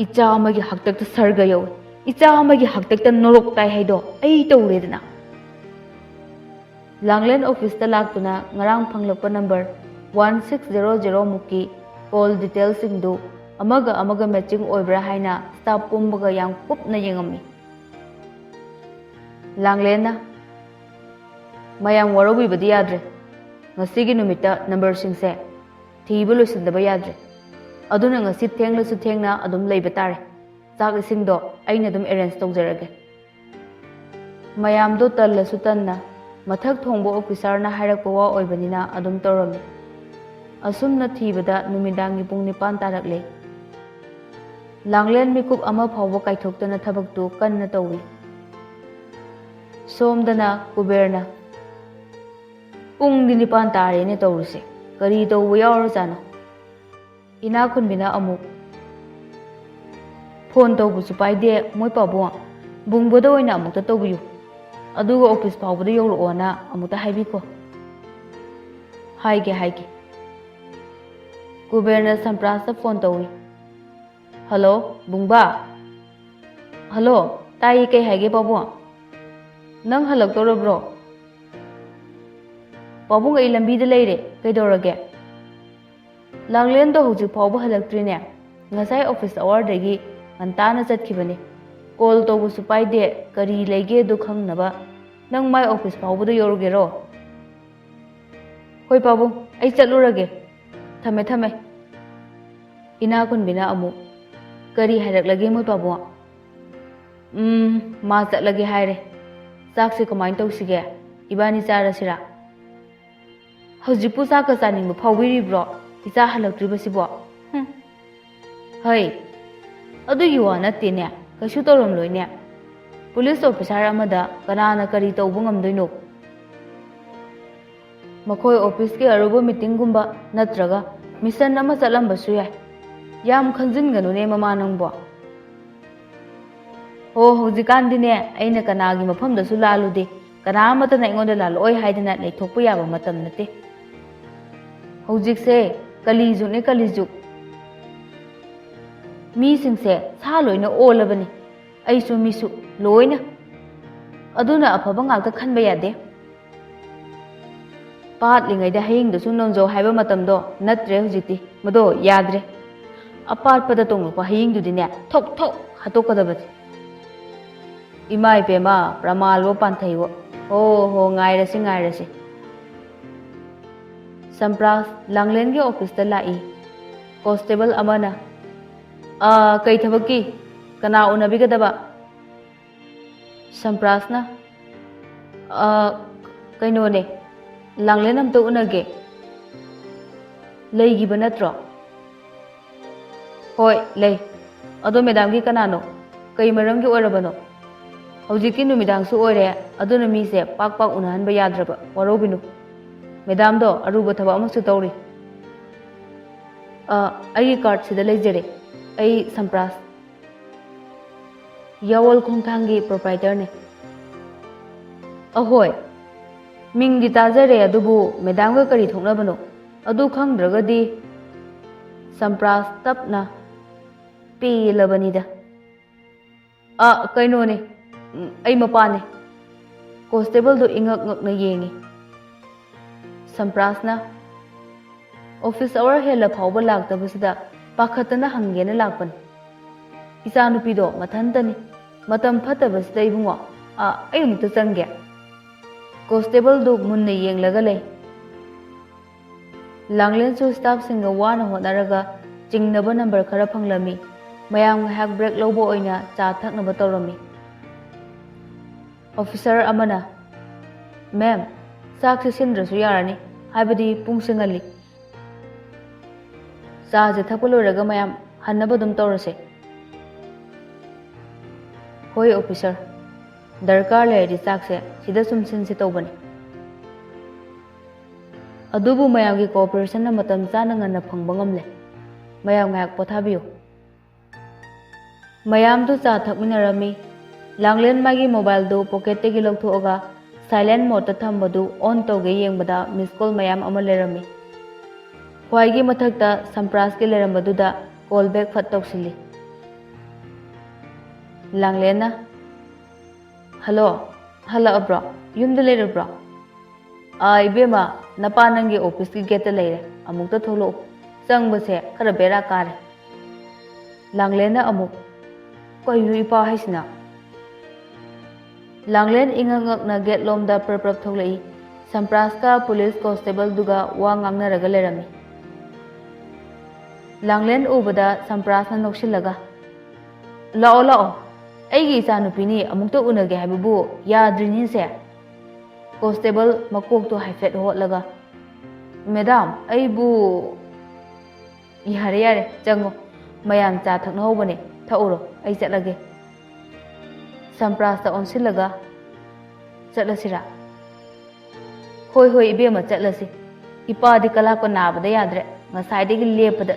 ꯏꯆꯥ ꯑꯃꯒꯤ ꯍꯥꯛꯇꯛꯇ ꯁꯔꯒ ꯌꯧꯏ, ꯏꯆꯥ ꯑꯃꯒꯤ ꯍꯥꯛꯇꯛꯇ ꯅꯣꯔꯣꯛ ꯇꯥꯏ ꯍꯥꯏꯗꯣ ꯑꯩ ꯇꯧꯔꯦꯗꯅ꯫ ꯂꯥꯡꯂꯦꯟ ꯑꯣꯐꯤꯁꯇ ꯂꯥꯛꯇꯨꯅ ꯉꯔꯥꯡ ꯐꯪꯂꯛꯄ number one six zero zero ꯃꯨꯛꯀꯤ ꯀꯣꯜ ꯗꯤꯇꯦꯜꯁꯤꯡꯗꯨ ꯑꯃꯒ ꯑꯃꯒ ꯃꯦꯆꯤꯡ ꯑꯣꯏꯕ꯭ꯔꯥ ꯍꯥꯏꯅ ꯁ꯭ꯇꯥꯐ ꯄꯨꯝꯕꯒ ꯌꯥꯝ ꯀꯨꯞꯅ ꯌꯦꯡꯉꯝꯃꯤ꯫ ꯂꯥꯡꯂꯦꯟꯅ, "ꯃꯌꯥꯝ ꯋꯥꯔꯧꯕꯤꯕꯗꯤ ꯌꯥꯗ꯭ꯔꯦ꯫ ꯉꯁꯤꯒꯤ ꯅꯨꯃꯤꯠꯇ ꯅꯝꯕꯔꯁꯤꯡꯁꯦ ꯊꯤꯕ ꯂꯣꯏꯁꯤꯟꯗꯕ ꯌꯥꯗ꯭ꯔꯦ꯫ ꯑꯗꯨꯅ ꯉꯁꯤ ꯊꯦꯡꯂꯁꯨ ꯊꯦꯡꯅ ꯑꯗꯨꯝ ꯂꯩꯕ ꯇꯥꯔꯦ꯫ ꯆꯥꯛ ꯏꯁꯤꯡꯗꯣ ꯑꯩꯅ ꯑꯗꯨꯝ ꯑꯦꯔꯦꯟꯖ ꯇꯧꯖꯔꯒꯦ꯫" ꯃꯌꯥꯝꯗꯣ ꯇꯜꯂꯁꯨ ꯇꯟꯅ ꯃꯊꯛ ꯊꯣꯡꯕ ꯑꯣꯐꯤꯁꯥꯔꯅ ꯍꯥꯏꯔꯛꯄ ꯋꯥ ꯑꯣꯏꯕꯅꯤꯅ ꯑꯗꯨꯝ ꯇꯧꯔꯝꯃꯤ꯫ ꯑꯁꯨꯝꯅ ꯊꯤꯕꯗ ꯅꯨꯃꯤꯗꯥꯡꯒꯤ ꯄꯨꯡ ꯅꯤꯄꯥꯟ ꯇꯥꯔꯛꯂꯦ꯫ ꯂꯥꯡꯂꯦꯟ ꯃꯤꯀꯨꯞ ꯑꯃ ꯐꯥꯎꯕ ꯀꯥꯏꯊꯣꯛꯇꯅ ꯊꯕꯛꯇꯨ ꯀꯟꯅ ꯇꯧꯏ꯫ ꯁꯣꯝꯗꯅ ꯀꯨꯕꯦꯔꯅ, "ꯄꯨꯡꯗꯤ ꯅꯤꯄꯥꯟ ꯇꯥꯔꯦꯅꯦ ꯇꯧꯔꯤꯁꯦ, ꯀꯔꯤ ꯇꯧꯕ ꯌꯥꯎꯔꯖꯥꯠꯅꯣ?" ꯏꯅꯥꯛ ꯈꯨꯟꯕꯤꯅ ꯑꯃꯨꯛ, "ꯐꯣꯟ ꯇꯧꯕꯁꯨ ꯄꯥꯏꯗꯦ ꯃꯣꯏ ꯄꯥꯕꯨꯡ, ꯕꯨꯡꯕꯗ ꯑꯣꯏꯅ ꯑꯃꯨꯛꯇ ꯇꯧꯕꯤꯌꯨ, ꯑꯗꯨꯒ ꯑꯣꯐꯤꯁ ꯐꯥꯎꯕꯗ ꯌꯧꯔꯛꯑꯣꯅ ꯑꯃꯨꯛꯇ ꯍꯥꯏꯕꯤꯈꯣ꯫" "ꯍꯥꯏꯒꯦ, ꯍꯥꯏꯒꯦ꯫" ꯀꯨꯕꯦꯔꯅ ꯁꯝꯄ꯭ꯔꯥꯁꯇ ꯐꯣꯟ ꯇꯧꯏ꯫ "ꯍꯜꯂꯣ, ꯕꯨꯡꯕꯥ?" "ꯍꯜꯂꯣ, ꯇꯥꯏꯌꯦ, ꯀꯩ ꯍꯥꯏꯒꯦ ꯄꯥꯕꯨꯡ?" "ꯅꯪ ꯍꯜꯂꯛꯇꯧꯔꯕ꯭ꯔꯣ?" "ꯄꯥꯕꯨꯡ, ꯑꯩ ꯂꯝꯕꯤꯗ ꯂꯩꯔꯦ, ꯀꯩꯗꯧꯔꯒꯦ?" "ꯂꯥꯡꯂꯦꯟꯗꯣ ꯍꯧꯖꯤꯛ ꯐꯥꯎꯕ ꯍꯜꯂꯛꯇ꯭ꯔꯤꯅꯦ꯫ ꯉꯁꯥꯏ ꯑꯣꯐꯤꯁ ꯑꯋꯥꯔꯗꯒꯤ ꯉꯟꯇꯥꯅ ꯆꯠꯈꯤꯕꯅꯤ꯫ ꯀꯣꯜ ꯇꯧꯕꯁꯨ ꯄꯥꯏꯗꯦ, ꯀꯔꯤ ꯂꯩꯒꯦꯗꯣ ꯈꯪꯅꯕ ꯅꯪ ꯃꯥꯏ ꯑꯣꯐꯤꯁ ꯐꯥꯎꯕꯗ ꯌꯧꯔꯨꯒꯦꯔꯣ?" "ꯍꯣꯏ ꯄꯥꯕꯨꯡ, ꯑꯩ ꯆꯠꯂꯨꯔꯒꯦ꯫ ꯊꯝꯃꯦ, ꯊꯝꯃꯦ꯫" ꯏꯅꯥꯛ ꯈꯨꯟꯕꯤꯅ ꯑꯃꯨꯛ, "ꯀꯔꯤ ꯍꯥꯏꯔꯛꯂꯒꯦ ꯃꯣꯏ ꯄꯥꯕꯨꯡ?" "ꯎꯝ, ꯃꯥ ꯆꯠꯂꯒꯦ ꯍꯥꯏꯔꯦ꯫ ꯆꯥꯛꯁꯦ ꯀꯃꯥꯏꯅ ꯇꯧꯁꯤꯒꯦ? ꯏꯕꯥꯅꯤ ꯆꯥꯔꯁꯤꯔꯥ?" "ꯍꯧꯖꯤꯛꯄꯨ ꯆꯥꯛꯀ ꯆꯥꯅꯤꯡꯕ ꯐꯥꯎꯕꯤꯔꯤꯕ꯭ꯔꯣ, ꯏꯆꯥ ꯍꯜꯂꯛꯇ꯭ꯔꯤꯕꯁꯤꯕꯣ?" "ꯍꯨꯝ꯫ ꯍꯩ, ꯑꯗꯨꯒꯤ ꯋꯥ ꯅꯠꯇꯦꯅꯦ꯫ ꯀꯩꯁꯨ ꯇꯧꯔꯝꯂꯣꯏꯅꯦ꯫ ꯄꯨꯂꯤꯁ ꯑꯣꯐꯤꯁꯥꯔ ꯑꯃꯗ ꯀꯅꯥꯅ ꯀꯔꯤ ꯇꯧꯕ ꯉꯝꯗꯣꯏꯅꯣ? ꯃꯈꯣꯏ ꯑꯣꯐꯤꯁꯀꯤ ꯑꯔꯨꯕ ꯃꯤꯇꯤꯡꯒꯨꯝꯕ ꯅꯠꯇ꯭ꯔꯒ ꯃꯤꯁꯟ ꯑꯃ ꯆꯠꯂꯝꯕꯁꯨ ꯌꯥꯏ꯫ ꯌꯥꯝ ꯈꯟꯖꯤꯟꯒꯅꯨꯅꯦ ꯃꯃꯥ ꯅꯪꯕꯣ꯫ ꯍꯣ, ꯍꯧꯖꯤꯛꯀꯥꯟꯗꯤꯅꯦ ꯑꯩꯅ ꯀꯅꯥꯒꯤ ꯃꯐꯝꯗꯁꯨ ꯂꯥꯜꯂꯨꯗꯦ, ꯀꯅꯥ ꯑꯃꯠꯇꯅ ꯑꯩꯉꯣꯟꯗ ꯂꯥꯜꯂꯛꯑꯣꯏ ꯍꯥꯏꯗꯅ ꯂꯩꯊꯣꯛꯄ ꯌꯥꯕ ꯃꯇꯝ ꯅꯠꯇꯦ꯫ ꯍꯧꯖꯤꯛꯁꯦ ꯀꯂꯤꯖꯨꯒꯅꯦ, ꯀꯂꯤꯖꯨꯒ꯫ ꯃꯤꯁꯤꯡꯁꯦ ꯁꯥ ꯂꯣꯏꯅ ꯑꯣꯜꯂꯕꯅꯤ꯫ ꯑꯩꯁꯨ ꯃꯤꯁꯨ ꯂꯣꯏꯅ꯫ ꯑꯗꯨꯅ ꯑꯐꯕ ꯉꯥꯛꯇ ꯈꯟꯕ ꯌꯥꯗꯦ꯫ ꯄꯥꯠꯂꯤꯉꯩꯗ ꯍꯌꯤꯡꯗꯁꯨ ꯅꯣꯟꯖꯧ ꯍꯥꯏꯕ ꯃꯇꯝꯗꯣ ꯅꯠꯇ꯭ꯔꯦ ꯍꯧꯖꯤꯛꯇꯤ꯫ ꯃꯗꯣ ꯌꯥꯗ꯭ꯔꯦ꯫ ꯑꯄꯥꯠꯄꯗ ꯇꯣꯡꯂꯛꯄ ꯍꯌꯤꯡꯗꯨꯗꯤꯅꯦ ꯊꯣꯛ ꯊꯣꯛ ꯍꯥꯠꯇꯣꯛꯀꯗꯕꯅꯤ꯫ ꯏꯃꯥ ꯏꯄꯦꯝꯃ, ꯄ꯭ꯔꯃꯥꯜꯋꯣ ꯄꯥꯟꯊꯩꯋꯣ꯫ ꯍꯣ ꯍꯣ, ꯉꯥꯏꯔꯁꯤ ꯉꯥꯏꯔꯁꯤ꯫ ꯁꯝꯄ꯭ꯔꯥꯁ ꯂꯥꯡꯂꯦꯟꯒꯤ ꯑꯣꯐꯤꯁꯇ ꯂꯥꯛꯏ꯫ ꯀꯣꯟꯁꯇꯦꯕꯜ ꯑꯃꯅ, "ꯑꯥ, ꯀꯩ ꯊꯕꯛꯀꯤ? ꯀꯅꯥ ꯎꯅꯕꯤꯒꯗꯕ?" ꯁꯝꯄ꯭ꯔꯥꯁꯅ, "ꯑꯥ, ꯀꯩꯅꯣꯅꯦ, ꯂꯥꯡꯂꯦꯟ ꯑꯝꯇ ꯎꯅꯒꯦ꯫ ꯂꯩꯈꯤꯕ ꯅꯠꯇ꯭ꯔꯣ?" "ꯍꯣꯏ, ꯂꯩ꯫ ꯑꯗꯣ ꯃꯦꯗꯥꯝꯒꯤ ꯀꯅꯥꯅꯣ? ꯀꯩ ꯃꯔꯝꯒꯤ ꯑꯣꯏꯔꯕꯅꯣ?" "ꯍꯧꯖꯤꯛꯇꯤ ꯅꯨꯃꯤꯗꯥꯡꯁꯨ ꯑꯣꯏꯔꯦ, ꯑꯗꯨꯅ ꯃꯤꯁꯦ ꯄꯥꯛ ꯄꯥꯛ ꯎꯅꯍꯟꯕ ꯌꯥꯗ꯭ꯔꯕ, ꯋꯥꯔꯧꯕꯤꯅꯨ꯫ ꯃꯦꯗꯥꯝꯗꯣ ꯑꯔꯨꯕ ꯊꯕꯛ ꯑꯃꯁꯨ ꯇꯧꯔꯤ꯫" "ꯑ, ꯑꯩꯒꯤ ꯀꯥꯔꯗꯁꯤꯗ ꯂꯩꯖꯔꯦ꯫ ꯑꯩ ꯁꯝꯄ꯭ꯔꯥꯁ, ꯌꯥꯋꯜ ꯈꯣꯡꯊꯥꯡꯒꯤ ꯄ꯭ꯔꯣꯄ꯭ꯔꯥꯏꯇꯔꯅꯦ꯫" "ꯑꯍꯣꯏ, ꯃꯤꯡꯗꯤ ꯇꯥꯖꯔꯦ, ꯑꯗꯨꯕꯨ ꯃꯦꯗꯥꯝꯒ ꯀꯔꯤ ꯊꯣꯛꯅꯕꯅꯣ? ꯑꯗꯨ ꯈꯪꯗ꯭ꯔꯒꯗꯤ꯫" ꯁꯝꯄ꯭ꯔꯥꯁ ꯇꯞꯅ, "ꯄꯦꯜꯂꯕꯅꯤꯗ꯫" "ꯑ, ꯀꯩꯅꯣꯅꯦ, ꯎꯝ, ꯑꯩ ꯃꯄꯥꯅꯦ꯫" ꯀꯣꯟꯁꯇꯦꯕꯜꯗꯣ ꯏꯉꯛ ꯉꯛꯅ ꯌꯦꯡꯉꯤ꯫ ꯁꯝꯄ꯭ꯔꯥꯁꯅ, "ꯑꯣꯐꯤꯁ ꯑꯋꯥꯔ ꯍꯦꯜꯂ ꯐꯥꯎꯕ ꯂꯥꯛꯇꯕꯁꯤꯗ ꯄꯥꯈꯠꯇꯅ ꯍꯪꯒꯦꯅ ꯂꯥꯛꯄꯅꯤ꯫ ꯏꯆꯥꯅꯨꯄꯤꯗꯣ ꯃꯊꯟꯇꯅꯤ꯫ ꯃꯇꯝ ꯐꯠꯇꯕꯁꯤꯗ ꯏꯕꯨꯡꯉꯣ, ꯑ, ꯑꯩ ꯑꯃꯨꯛꯇ ꯆꯪꯒꯦ꯫" ꯀꯣꯟꯁꯇꯦꯕꯜꯗꯨ ꯃꯨꯟꯅ ꯌꯦꯡꯂꯒ ꯂꯩ꯫ ꯂꯥꯡꯂꯦꯟꯁꯨ ꯁ꯭ꯇꯥꯐꯁꯤꯡꯒ ꯋꯥꯅ ꯍꯣꯠꯅꯔꯒ ꯆꯤꯡꯅꯕ ꯅꯝꯕꯔ ꯈꯔ ꯐꯪꯂꯝꯃꯤ꯫ ꯃꯌꯥꯝ ꯉꯥꯏꯍꯥꯛ ꯕ꯭ꯔꯦꯛ ꯂꯧꯕ ꯑꯣꯏꯅ ꯆꯥ ꯊꯛꯅꯕ ꯇꯧꯔꯝꯃꯤ꯫ ꯑꯣꯐꯤꯁꯔ ꯑꯃꯅ, "ꯃꯦꯝ, ꯆꯥꯛꯁꯦ ꯁꯤꯟꯗ꯭ꯔꯁꯨ ꯌꯥꯔꯅꯤ, ꯍꯥꯏꯕꯗꯤ ꯄꯨꯡꯁꯦ ꯉꯜꯂꯤ꯫ ꯆꯥꯁꯦ ꯊꯛꯄ ꯂꯣꯏꯔꯒ ꯃꯌꯥꯝ ꯍꯟꯅꯕ ꯑꯗꯨꯝ ꯇꯧꯔꯁꯦ꯫" ꯍꯣꯏ ꯑꯣꯐꯤꯁꯔ, ꯗꯔꯀꯥꯔ ꯂꯩꯔꯗꯤ ꯆꯥꯛꯁꯦ ꯁꯤꯗ ꯁꯨꯝ ꯁꯤꯟꯁꯦ ꯇꯧꯕꯅꯤ꯫ ꯑꯗꯨꯕꯨ ꯃꯌꯥꯝꯒꯤ ꯀꯣꯑꯣꯄꯔꯦꯁꯟꯅ ꯃꯇꯝ ꯆꯥꯅ ꯉꯟꯅ ꯐꯪꯕ ꯉꯝꯂꯦ꯫ ꯃꯌꯥꯝ ꯉꯥꯏꯍꯥꯛ ꯄꯣꯊꯥꯕꯤꯌꯨ꯫ ꯃꯌꯥꯝꯗꯨ ꯆꯥ ꯊꯛꯃꯤꯟꯅꯔꯝꯃꯤ꯫ ꯂꯥꯡꯂꯦꯟ ꯃꯥꯒꯤ ꯃꯣꯕꯥꯏꯜꯗꯨ ꯄꯣꯀꯦꯠꯇꯒꯤ ꯂꯧꯊꯣꯛꯑꯒ ꯁꯥꯏꯂꯦꯟ ꯃꯣꯗꯇ ꯊꯝꯕꯗꯨ ꯑꯣꯟ ꯇꯧꯒꯦ ꯌꯦꯡꯕꯗ ꯃꯤꯁ ꯀꯣꯜ ꯃꯌꯥꯝ ꯑꯃ ꯂꯩꯔꯝꯃꯤ꯫ ꯈ꯭ꯋꯥꯏꯒꯤ ꯃꯊꯛꯇ ꯁꯝꯄ꯭ꯔꯥꯁꯀꯤ ꯂꯩꯔꯝꯕꯗꯨꯗ ꯀꯣꯜ ꯕꯦꯛ ꯐꯠ ꯇꯧꯁꯤꯜꯂꯤ꯫ ꯂꯥꯡꯂꯦꯟꯅ, "ꯍꯜꯂꯣ, ꯍꯜꯂꯛꯑꯕ꯭ꯔꯣ? ꯌꯨꯝꯗ ꯂꯩꯔꯕ꯭ꯔꯣ?" "ꯑꯥ, ꯏꯕꯦꯝꯃ, ꯅꯄꯥ ꯅꯪꯒꯤ ꯑꯣꯐꯤꯁꯀꯤ ꯒꯦꯠꯇ ꯂꯩꯔꯦ꯫ ꯑꯃꯨꯛꯇ ꯊꯣꯛꯂꯛꯎ꯫ ꯆꯪꯕꯁꯦ ꯈꯔ ꯕꯦꯔꯥ ꯀꯥꯔꯦ꯫" ꯂꯥꯡꯂꯦꯟꯅ ꯑꯃꯨꯛ, "ꯀꯩꯅꯣ ꯏꯄꯥ ꯍꯥꯏꯁꯤꯅ?" ꯂꯥꯡꯂꯦꯟ ꯏꯉꯛ ꯉꯛꯅ ꯒꯦꯠ ꯂꯣꯝꯗ ꯄ꯭ꯔꯞ ꯄ꯭ꯔꯞ ꯊꯣꯛꯂꯛꯏ꯫ ꯁꯝꯄ꯭ꯔꯥꯁꯀ ꯄꯨꯂꯤꯁ ꯀꯣꯟꯁꯇꯦꯕꯜꯗꯨꯒ ꯋꯥ ꯉꯥꯡꯅꯔꯒ ꯂꯩꯔꯝꯃꯤ꯫ ꯂꯥꯡꯂꯦꯟ ꯎꯕꯗ ꯁꯝꯄ꯭ꯔꯥꯁꯅ ꯅꯣꯛꯁꯤꯜꯂꯒ, "ꯂꯥꯛꯑꯣ, ꯂꯥꯛꯑꯣ, ꯑꯩꯒꯤ ꯏꯆꯥꯅꯨꯄꯤꯅꯤ, ꯑꯃꯨꯛꯇ ꯎꯅꯒꯦ ꯍꯥꯏꯕꯕꯨ ꯌꯥꯗ꯭ꯔꯤꯅꯤꯁꯦ꯫" ꯀꯣꯟꯁꯇꯦꯕꯜ ꯃꯀꯣꯛꯇꯣ ꯍꯥꯏꯐꯦꯠ ꯍꯣꯠꯂꯒ, "ꯃꯦꯗꯥꯝ, ꯑꯩꯕꯨ"꯫ "ꯌꯥꯔꯦ, ꯌꯥꯔꯦ, ꯆꯪꯉꯣ꯫ ꯃꯌꯥꯝ ꯆꯥ ꯊꯛꯅꯍꯧꯕꯅꯦ, ꯊꯛꯎꯔꯣ, ꯑꯩ ꯆꯠꯂꯒꯦ꯫" ꯁꯝꯄ꯭ꯔꯥꯁꯇ ꯑꯣꯟꯁꯤꯜꯂꯒ, "ꯆꯠꯂꯁꯤꯔꯥ?" "ꯍꯣꯏ, ꯍꯣꯏ, ꯏꯕꯦꯝꯃ, ꯆꯠꯂꯁꯤ꯫ ꯏꯄꯥꯗꯤ ꯀꯂꯥꯛꯄ ꯅꯥꯕꯗ ꯌꯥꯗ꯭ꯔꯦ꯫ ꯉꯁꯥꯏꯗꯒꯤ ꯂꯦꯞꯄꯗ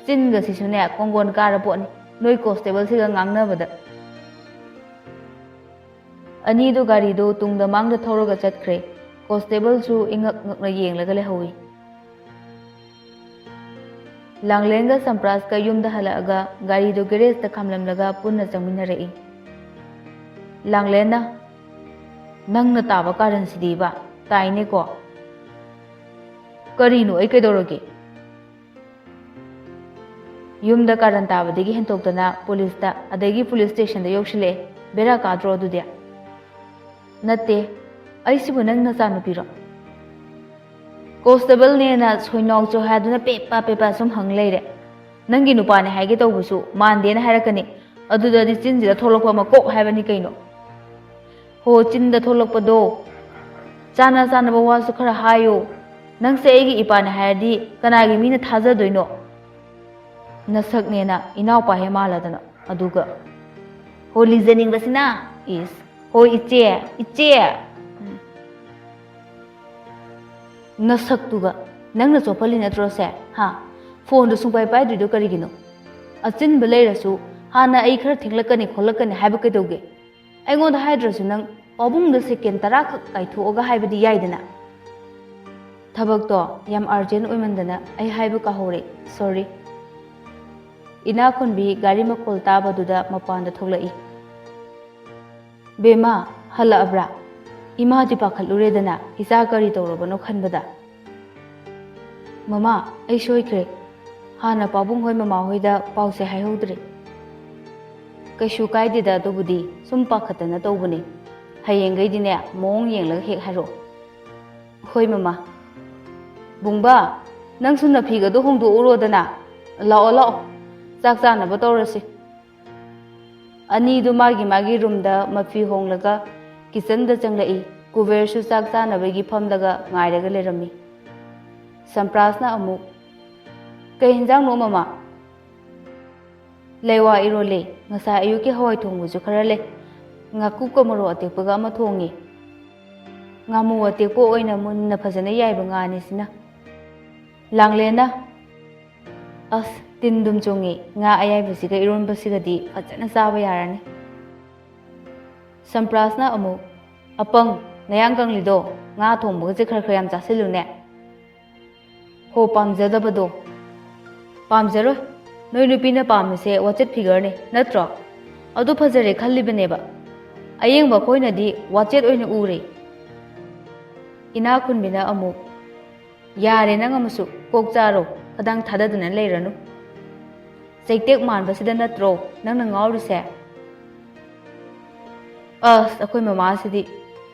ꯆꯤꯟꯒꯁꯤꯁꯨꯅꯦ ꯀꯣꯡꯒꯣꯟ ꯀꯥꯔ ꯄꯣꯠꯅꯤ, ꯅꯣꯏ ꯀꯣꯟꯁꯇꯦꯕꯜꯁꯤꯒ ꯉꯥꯡꯅꯕꯗ꯫" ꯑꯅꯤꯗꯨ ꯒꯥꯔꯤꯗꯨ ꯇꯨꯡꯗ ꯃꯥꯡꯗ ꯊꯧꯔꯒ ꯆꯠꯈ꯭ꯔꯦ꯫ ꯀꯣꯟꯁꯇꯦꯕꯜꯁꯨ ꯏꯉꯛ ꯉꯛꯅ ꯌꯦꯡꯂꯒ ꯂꯩꯍꯧꯏ꯫ ꯂꯥꯡꯂꯦꯟꯒ ꯁꯝꯄ꯭ꯔꯥꯁꯀ ꯌꯨꯝꯗ ꯍꯜꯂꯛꯑꯒ ꯒꯥꯔꯤꯗꯨ ꯒꯦꯔꯦꯖꯇ ꯈꯥꯝꯂꯝꯂꯒ ꯄꯨꯟꯅ ꯆꯪꯃꯤꯟꯅꯔꯛꯏ꯫ ꯂꯥꯡꯂꯦꯟꯅ, "ꯅꯪꯅ ꯇꯥꯕ ꯀꯥꯔꯟꯁꯤꯗꯤꯕ, ꯇꯥꯏꯅꯦꯀꯣ?" "ꯀꯔꯤꯅꯣ, ꯑꯩ ꯀꯩꯗꯧꯔꯒꯦ?" "ꯌꯨꯝꯗ ꯀꯥꯔꯟ ꯇꯥꯕꯗꯒꯤ ꯍꯦꯟꯇꯣꯛꯇꯅ ꯄꯨꯂꯤꯁꯇ, ꯑꯗꯒꯤ ꯄꯨꯂꯤꯁ ꯁ꯭ꯇꯦꯁꯟꯗ ꯌꯧꯁꯤꯜꯂꯛꯑꯦ꯫ ꯕꯦꯔꯥ ꯀꯥꯗ꯭ꯔꯣ ꯑꯗꯨꯗꯤ?" "ꯅꯠꯇꯦ, ꯑꯩꯁꯤꯕꯨ ꯅꯪ ꯅꯆꯥꯅꯨꯄꯤꯔꯣ?" "ꯀꯣꯟꯁꯇꯦꯕꯜꯅꯦꯅ ꯁꯣꯏꯅꯥꯎ ꯆꯣꯏ ꯍꯥꯏꯗꯨꯅ ꯄꯦꯄꯥ ꯄꯦꯄꯥ ꯁꯨꯝ ꯍꯪ ꯂꯩꯔꯦ꯫ ꯅꯪꯒꯤ ꯅꯨꯄꯥꯅꯦ ꯍꯥꯏꯒꯦ ꯇꯧꯕꯁꯨ ꯃꯥꯟꯗꯦꯅ ꯍꯥꯏꯔꯛꯀꯅꯤ꯫ ꯑꯗꯨꯗꯗꯤ ꯆꯤꯟꯁꯤꯗ ꯊꯣꯛꯂꯛꯄ ꯑꯃ ꯀꯣꯛ ꯍꯥꯏꯕꯅꯤ ꯀꯩꯅꯣ꯫ ꯍꯣ, ꯆꯤꯟꯗ ꯊꯣꯛꯂꯛꯄꯗꯣ꯫ ꯆꯥꯅ ꯆꯥꯅꯕ ꯋꯥꯁꯨ ꯈꯔ ꯍꯥꯏꯌꯨ꯫ ꯅꯪꯁꯦ ꯑꯩꯒꯤ ꯏꯄꯥꯅꯦ ꯍꯥꯏꯔꯗꯤ ꯀꯅꯥꯒꯤ ꯃꯤꯅ ꯊꯥꯖꯗꯣꯏꯅꯣ? ꯅꯁꯛꯅꯦꯅ ꯏꯅꯥꯎꯄꯥ ꯍꯦꯛ ꯃꯥꯜꯂꯗꯅ꯫ ꯑꯗꯨꯒ" ꯍꯣꯂꯤꯖꯅꯤꯡꯕꯁꯤꯅ꯫ ꯏꯁ, ꯍꯣꯏ ꯏꯆꯦ, ꯏꯆꯦ꯫ ꯎꯝ꯫ ꯅꯁꯛꯇꯨꯒ꯫ ꯅꯪꯅ ꯆꯣꯞꯍꯜꯂꯤ ꯅꯠꯇ꯭ꯔꯣ ꯁꯦ? ꯍꯥ? ꯐꯣꯟꯗꯣ ꯁꯨꯡꯄꯥꯏ ꯄꯥꯏꯗ꯭ꯔꯤꯗꯣ ꯀꯔꯤꯒꯤꯅꯣ? ꯑꯆꯤꯟꯕ ꯂꯩꯔꯁꯨ ꯍꯥꯟꯅ ꯑꯩ ꯈꯔ ꯊꯦꯡꯂꯛꯀꯅꯤ ꯈꯣꯠꯂꯛꯀꯅꯤ ꯍꯥꯏꯕ ꯀꯩꯗꯧꯒꯦ? ꯑꯩꯉꯣꯟꯗ ꯍꯥꯏꯗ꯭ꯔꯁꯨ ꯅꯪ ꯄꯥꯕꯨꯡꯗ ꯁꯦꯀꯦꯟ ꯇꯔꯥ ꯈꯛ ꯀꯥꯏꯊꯣꯛꯑꯒ ꯍꯥꯏꯕꯗꯤ ꯌꯥꯏꯗꯅ꯫ ꯊꯕꯛꯇꯣ ꯌꯥꯝ urgent ꯑꯣꯏꯃꯟꯗꯅ ꯑꯩ ꯍꯥꯏꯕ ꯀꯥꯎꯍꯧꯔꯦ꯫ Sorry꯫ ꯏꯅꯥꯛ ꯈꯨꯟꯕꯤ ꯒꯥꯔꯤ ꯃꯈꯣꯜ ꯇꯥꯕꯗꯨꯗ ꯃꯄꯥꯟꯗ ꯊꯣꯛꯂꯛꯏ꯫ "ꯕꯦꯝꯃ, ꯍꯜꯂꯛꯑꯕ꯭ꯔꯥ? ꯏꯃꯥꯗꯤ ꯄꯥꯈꯠꯂꯨꯔꯦꯗꯅ, ꯏꯆꯥ ꯀꯔꯤ ꯇꯧꯔꯕꯅꯣ ꯈꯟꯕꯗ꯫" "ꯃꯃꯥ, ꯑꯩ ꯁꯣꯏꯈ꯭ꯔꯦ꯫ ꯍꯥꯟꯅ ꯄꯥꯕꯨꯡ ꯍꯣꯏ ꯃꯃꯥ ꯍꯣꯏꯗ ꯄꯥꯎꯁꯦ ꯍꯥꯏꯍꯧꯗ꯭ꯔꯦ꯫" "ꯀꯩꯁꯨ ꯀꯥꯏꯗꯦꯗ, ꯑꯗꯨꯕꯨꯗꯤ ꯁꯨꯝ ꯄꯥꯈꯠꯇꯅ ꯇꯧꯕꯅꯦ꯫ ꯍꯌꯦꯡꯈꯩꯗꯤꯅꯦ, ꯃꯑꯣꯡ ꯌꯦꯡꯂꯒ ꯍꯦꯛ ꯍꯥꯏꯔꯛꯑꯣ꯫" "ꯍꯣꯏ ꯃꯃꯥ꯫" "ꯕꯨꯡꯕꯥ, ꯅꯪꯁꯨ ꯅꯐꯤꯒꯗꯣ ꯍꯣꯡꯗꯣꯛꯎꯔꯣꯗꯅ꯫ ꯂꯥꯛꯑꯣ, ꯂꯥꯛꯑꯣ, ꯆꯥꯛ ꯆꯥꯅꯕ ꯇꯧꯔꯁꯤ꯫" ꯑꯅꯤꯗꯨ ꯃꯥꯒꯤ ꯃꯥꯒꯤ ꯔꯨꯝꯗ ꯃꯐꯤ ꯍꯣꯡꯂꯒ ꯀꯤꯆꯟꯗ ꯆꯪꯂꯛꯏ꯫ ꯀꯨꯕꯦꯔꯁꯨ ꯆꯥꯛ ꯆꯥꯅꯕꯒꯤ ꯐꯝꯂꯒ ꯉꯥꯏꯔꯒ ꯂꯩꯔꯝꯃꯤ꯫ ꯁꯝꯄ꯭ꯔꯥꯁꯅ ꯑꯃꯨꯛ, "ꯀꯩ ꯍꯦꯟꯖꯥꯡꯅꯣ ꯃꯃꯥ?" "ꯂꯩꯋꯥ ꯏꯔꯣꯜꯂꯦ꯫ ꯉꯁꯥꯏ ꯑꯌꯨꯛꯀꯤ ꯍꯋꯥꯏ ꯊꯣꯡꯕꯁꯨ ꯈꯔ ꯂꯩ꯫ ꯉꯥꯀꯨꯞꯀ ꯃꯣꯔꯣꯛ ꯑꯇꯦꯛꯄꯒ ꯑꯃ ꯊꯣꯡꯉꯦ꯫ ꯉꯥꯃꯨ ꯑꯇꯦꯛꯄ ꯑꯣꯏꯅ ꯃꯨꯟꯅ ꯐꯖꯅ ꯌꯥꯏꯕ ꯉꯥꯅꯤ ꯁꯤꯅ꯫" ꯂꯥꯡꯂꯦꯟꯅ, "ꯑꯁ, ꯇꯤꯟ ꯗꯨꯝ ꯆꯣꯡꯉꯤ꯫ ꯉꯥ ꯑꯌꯥꯏꯕꯁꯤꯒ ꯏꯔꯣꯟꯕꯁꯤꯒꯗꯤ ꯐꯖꯅ ꯆꯥꯕ ꯌꯥꯔꯅꯤ꯫" ꯁꯝꯄ꯭ꯔꯥꯁꯅ ꯑꯃꯨꯛ, "ꯑꯄꯪ, ꯅꯌꯥꯡ ꯀꯪꯂꯤꯗꯣ, ꯉꯥ ꯊꯣꯡꯕꯒꯁꯦ ꯈꯔ ꯈꯔ ꯌꯥꯝ ꯆꯥꯁꯤꯜꯂꯨꯅꯦ꯫" "ꯍꯣ, ꯄꯥꯝꯖꯗꯕꯗꯣ꯫" "ꯄꯥꯝꯖꯔꯣꯏ꯫ ꯅꯣꯏ ꯅꯨꯄꯤꯅ ꯄꯥꯝꯃꯤꯁꯦ ꯋꯥꯆꯦꯠ figureꯅꯦ, ꯅꯠꯇ꯭ꯔꯣ? ꯑꯗꯨ ꯐꯖꯔꯦ ꯈꯜꯂꯤꯕꯅꯦꯕ꯫ ꯑꯌꯦꯡꯕ ꯑꯩꯈꯣꯏꯅꯗꯤ ꯋꯥꯆꯦꯠ ꯑꯣꯏꯅ ꯎꯔꯦ꯫" ꯏꯅꯥꯛ ꯈꯨꯟꯕꯤꯅ ꯑꯃꯨꯛ, "ꯌꯥꯔꯦ, ꯅꯪ ꯑꯃꯁꯨ ꯀꯣꯛ ꯆꯥꯔꯣ, ꯈꯗꯥꯡ ꯊꯥꯗꯗꯅ ꯂꯩꯔꯅꯨ꯫ ꯆꯩꯇꯦꯛ ꯃꯥꯟꯕꯁꯤꯗ ꯅꯠꯇ꯭ꯔꯣ ꯅꯪꯅ ꯉꯥꯎꯔꯤꯁꯦ?" ꯑꯁ, ꯑꯩꯈꯣꯏ ꯃꯃꯥꯁꯤꯗꯤ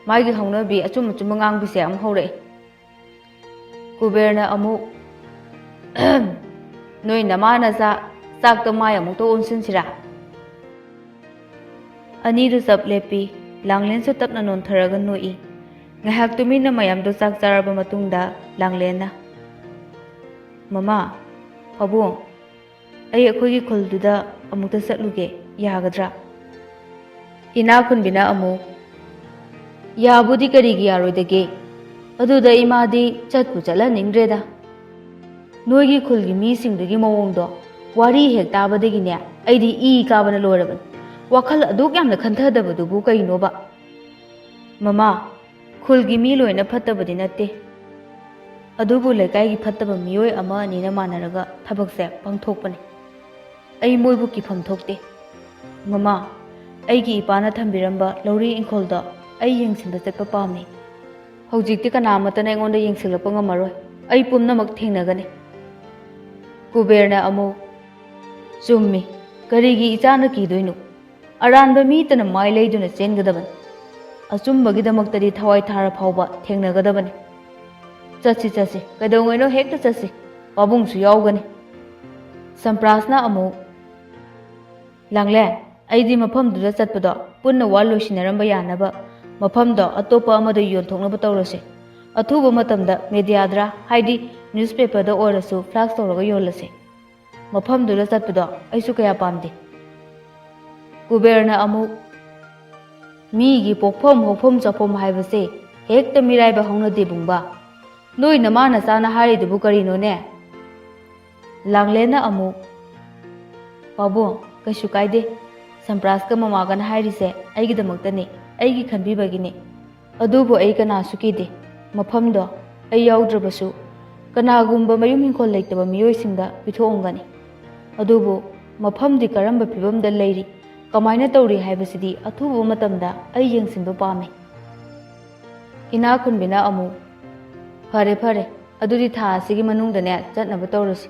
ꯃꯥꯒꯤ ꯍꯧꯅꯕꯤ ꯑꯆꯨꯝ ꯑꯆꯨꯝꯕ ꯉꯥꯡꯕꯤꯁꯦ ꯑꯃꯨꯛ ꯍꯧꯔꯛꯑꯦ꯫ ꯀꯨꯕꯦꯔꯅ ꯑꯃꯨꯛ, "ꯅꯣꯏ ꯅꯃꯥ ꯅꯆꯥ ꯆꯥꯛꯇ ꯃꯥꯏ ꯑꯃꯨꯛꯇ ꯑꯣꯟꯁꯤꯟꯁꯤꯔꯥ?" ꯑꯅꯤꯗꯨ ꯆꯞ ꯂꯦꯞꯄꯤ꯫ ꯂꯥꯡꯂꯦꯟꯁꯨ ꯇꯞꯅ ꯅꯣꯟꯊꯔꯒ ꯅꯣꯛꯏ꯫ ꯉꯥꯏꯍꯥꯛ ꯇꯨꯃꯤꯟꯅ ꯃꯌꯥꯝꯗꯨ ꯆꯥꯛ ꯆꯥꯔꯕ ꯃꯇꯨꯡꯗ ꯂꯥꯡꯂꯦꯟꯅ, "ꯃꯃꯥ, ꯄꯥꯕꯨꯡ, ꯑꯩ ꯑꯩꯈꯣꯏꯒꯤ ꯈꯨꯜꯗꯨꯗ ꯑꯃꯨꯛꯇ ꯆꯠꯂꯨꯒꯦ, ꯌꯥꯒꯗ꯭ꯔꯥ?" ꯏꯅꯥꯛ ꯈꯨꯟꯕꯤꯅ ꯑꯃꯨꯛ, "ꯌꯥꯕꯨꯗꯤ ꯀꯔꯤꯒꯤ ꯌꯥꯔꯣꯏꯗꯒꯦ? ꯑꯗꯨꯗ ꯏꯃꯥꯗꯤ ꯆꯠꯄꯨ ꯆꯠꯍꯟꯅꯤꯡꯗ꯭ꯔꯦꯗ꯫ ꯅꯣꯏꯒꯤ ꯈꯨꯜꯒꯤ ꯃꯤꯁꯤꯡꯗꯨꯒꯤ ꯃꯑꯣꯡꯗꯣ ꯋꯥꯔꯤ ꯍꯦꯛ ꯇꯥꯕꯗꯒꯤꯅꯦ ꯑꯩꯗꯤ ꯏ ꯀꯥꯕꯅ ꯂꯣꯏꯔꯕꯅꯤ꯫ ꯋꯥꯈꯜ ꯑꯗꯨꯛ ꯌꯥꯝꯅ ꯈꯟꯊꯗꯕꯗꯨꯕꯨ ꯀꯩꯅꯣꯕ?" "ꯃꯃꯥ, ꯈꯨꯜꯒꯤ ꯃꯤ ꯂꯣꯏꯅ ꯐꯠꯇꯕꯗꯤ ꯅꯠꯇꯦ꯫ ꯑꯗꯨꯕꯨ ꯂꯩꯀꯥꯏꯒꯤ ꯐꯠꯇꯕ ꯃꯤꯑꯣꯏ ꯑꯃ ꯑꯅꯤꯅ ꯃꯥꯟꯅꯔꯒ ꯊꯕꯛꯁꯦ ꯄꯥꯡꯊꯣꯛꯄꯅꯤ꯫ ꯑꯩ ꯃꯣꯏꯕꯨ ꯀꯤꯐꯝ ꯊꯣꯛꯇꯦ꯫ ꯃꯃꯥ, ꯑꯩꯒꯤ ꯏꯄꯥꯅ ꯊꯝꯕꯤꯔꯝꯕ ꯂꯧꯔꯤ ꯏꯪꯈꯣꯜꯗꯣ ꯑꯩ ꯌꯦꯡꯁꯤꯟꯕ ꯆꯠꯄ ꯄꯥꯝꯃꯤ꯫ ꯍꯧꯖꯤꯛꯇꯤ ꯀꯅꯥ ꯑꯃꯠꯇꯅ ꯑꯩꯉꯣꯟꯗ ꯌꯦꯡꯁꯤꯜꯂꯛꯄ ꯉꯝꯃꯔꯣꯏ꯫ ꯑꯩ ꯄꯨꯝꯅꯃꯛ ꯊꯦꯡꯅꯒꯅꯤ꯫" ꯀꯨꯕꯦꯔꯅ ꯑꯃꯨꯛ, "ꯆꯨꯝꯃꯤ꯫ ꯀꯔꯤꯒꯤ ꯏꯆꯥꯅ ꯀꯤꯗꯣꯏꯅꯣ? ꯑꯔꯥꯟꯕ ꯃꯤꯇꯅ ꯃꯥꯏ ꯂꯩꯗꯨꯅ ꯆꯦꯟꯒꯗꯕꯅꯤ꯫ ꯑꯆꯨꯝꯕꯒꯤꯗꯃꯛꯇꯗꯤ ꯊꯋꯥꯏ ꯊꯥꯔ ꯐꯥꯎꯕ ꯊꯦꯡꯅꯒꯗꯕꯅꯤ꯫ ꯆꯠꯁꯤ, ꯆꯠꯁꯤ꯫ ꯀꯩꯗꯧꯉꯩꯅꯣ ꯍꯦꯛꯇ ꯆꯠꯁꯤ꯫ ꯄꯥꯕꯨꯡꯁꯨ ꯌꯥꯎꯒꯅꯤ꯫" ꯁꯝꯄ꯭ꯔꯥꯁꯅ ꯑꯃꯨꯛ, "ꯂꯥꯡꯂꯦꯟ, ꯑꯩꯗꯤ ꯃꯐꯝꯗꯨꯗ ꯆꯠꯄꯗꯣ ꯄꯨꯟꯅ ꯋꯥ ꯂꯣꯏꯁꯤꯟꯅꯔꯝꯕ ꯌꯥꯅꯕ ꯃꯐꯝꯗꯣ ꯑꯇꯣꯞꯄ ꯑꯃꯗ ꯌꯣꯟꯊꯣꯛꯅꯕ ꯇꯧꯔꯁꯤ꯫ ꯑꯊꯨꯕ ꯃꯇꯝꯗ ꯃꯦꯗꯤꯌꯥꯗ꯭ꯔꯥ, ꯍꯥꯏꯗꯤ ꯅ꯭ꯌꯨꯁꯄꯦꯄꯔꯗ ꯑꯣꯏꯔꯁꯨ ꯐ꯭ꯂꯥꯛꯁ ꯇꯧꯔꯒ ꯌꯣꯜꯂꯁꯤ꯫ ꯃꯐꯝꯗꯨꯗ ꯆꯠꯄꯗꯣ ꯑꯩꯁꯨ ꯀꯌꯥ ꯄꯥꯝꯗꯦ꯫" ꯀꯨꯕꯦꯔꯅ ꯑꯃꯨꯛ, "ꯃꯤꯒꯤ ꯄꯣꯛꯐꯝ ꯍꯧꯐꯝ ꯆꯥꯐꯝ ꯍꯥꯏꯕꯁꯦ ꯍꯦꯛꯇ ꯃꯤꯔꯥꯏꯕ ꯍꯧꯅꯗꯦ ꯕꯨꯡꯕꯥ꯫ ꯅꯣꯏ ꯅꯃꯥ ꯅꯆꯥꯅ ꯍꯥꯏꯔꯤꯗꯨꯕꯨ ꯀꯔꯤꯅꯣꯅꯦ?" ꯂꯥꯡꯂꯦꯟꯅ ꯑꯃꯨꯛ, "ꯄꯥꯕꯨꯡ, ꯀꯩꯁꯨ ꯀꯥꯏꯗꯦ꯫ ꯁꯝꯄ꯭ꯔꯥꯁꯀ ꯃꯃꯥꯒꯅ ꯍꯥꯏꯔꯤꯁꯦ ꯑꯩꯒꯤꯗꯃꯛꯇꯅꯤ, ꯑꯩꯒꯤ ꯈꯟꯕꯤꯕꯒꯤꯅꯤ꯫ ꯑꯗꯨꯕꯨ ꯑꯩ ꯀꯅꯥꯁꯨ ꯀꯤꯗꯦ꯫ ꯃꯐꯝꯗꯣ ꯑꯩ ꯌꯥꯎꯗ꯭ꯔꯕꯁꯨ ꯀꯅꯥꯒꯨꯝꯕ ꯃꯌꯨꯝ ꯍꯤꯡꯈꯣꯜ ꯂꯩꯇꯕ ꯃꯤꯑꯣꯏꯁꯤꯡꯗ ꯄꯤꯊꯣꯛꯑꯝꯒꯅꯤ꯫ ꯑꯗꯨꯕꯨ ꯃꯐꯝꯗꯤ ꯀꯔꯝꯕ ꯐꯤꯕꯝꯗ ꯂꯩꯔꯤ, ꯀꯃꯥꯏꯅ ꯇꯧꯔꯤ ꯍꯥꯏꯕꯁꯤꯗꯤ ꯑꯊꯨꯕ ꯃꯇꯝꯗ ꯑꯩ ꯌꯦꯡꯁꯤꯟꯕ ꯄꯥꯝꯃꯤ꯫" ꯏꯅꯥꯛ ꯈꯨꯟꯕꯤꯅ ꯑꯃꯨꯛ, "ꯐꯔꯦ, ꯐꯔꯦ, ꯑꯗꯨꯗꯤ ꯊꯥ ꯑꯁꯤꯒꯤ ꯃꯅꯨꯡꯗꯅꯦ ꯆꯠꯅꯕ ꯇꯧꯔꯁꯤ꯫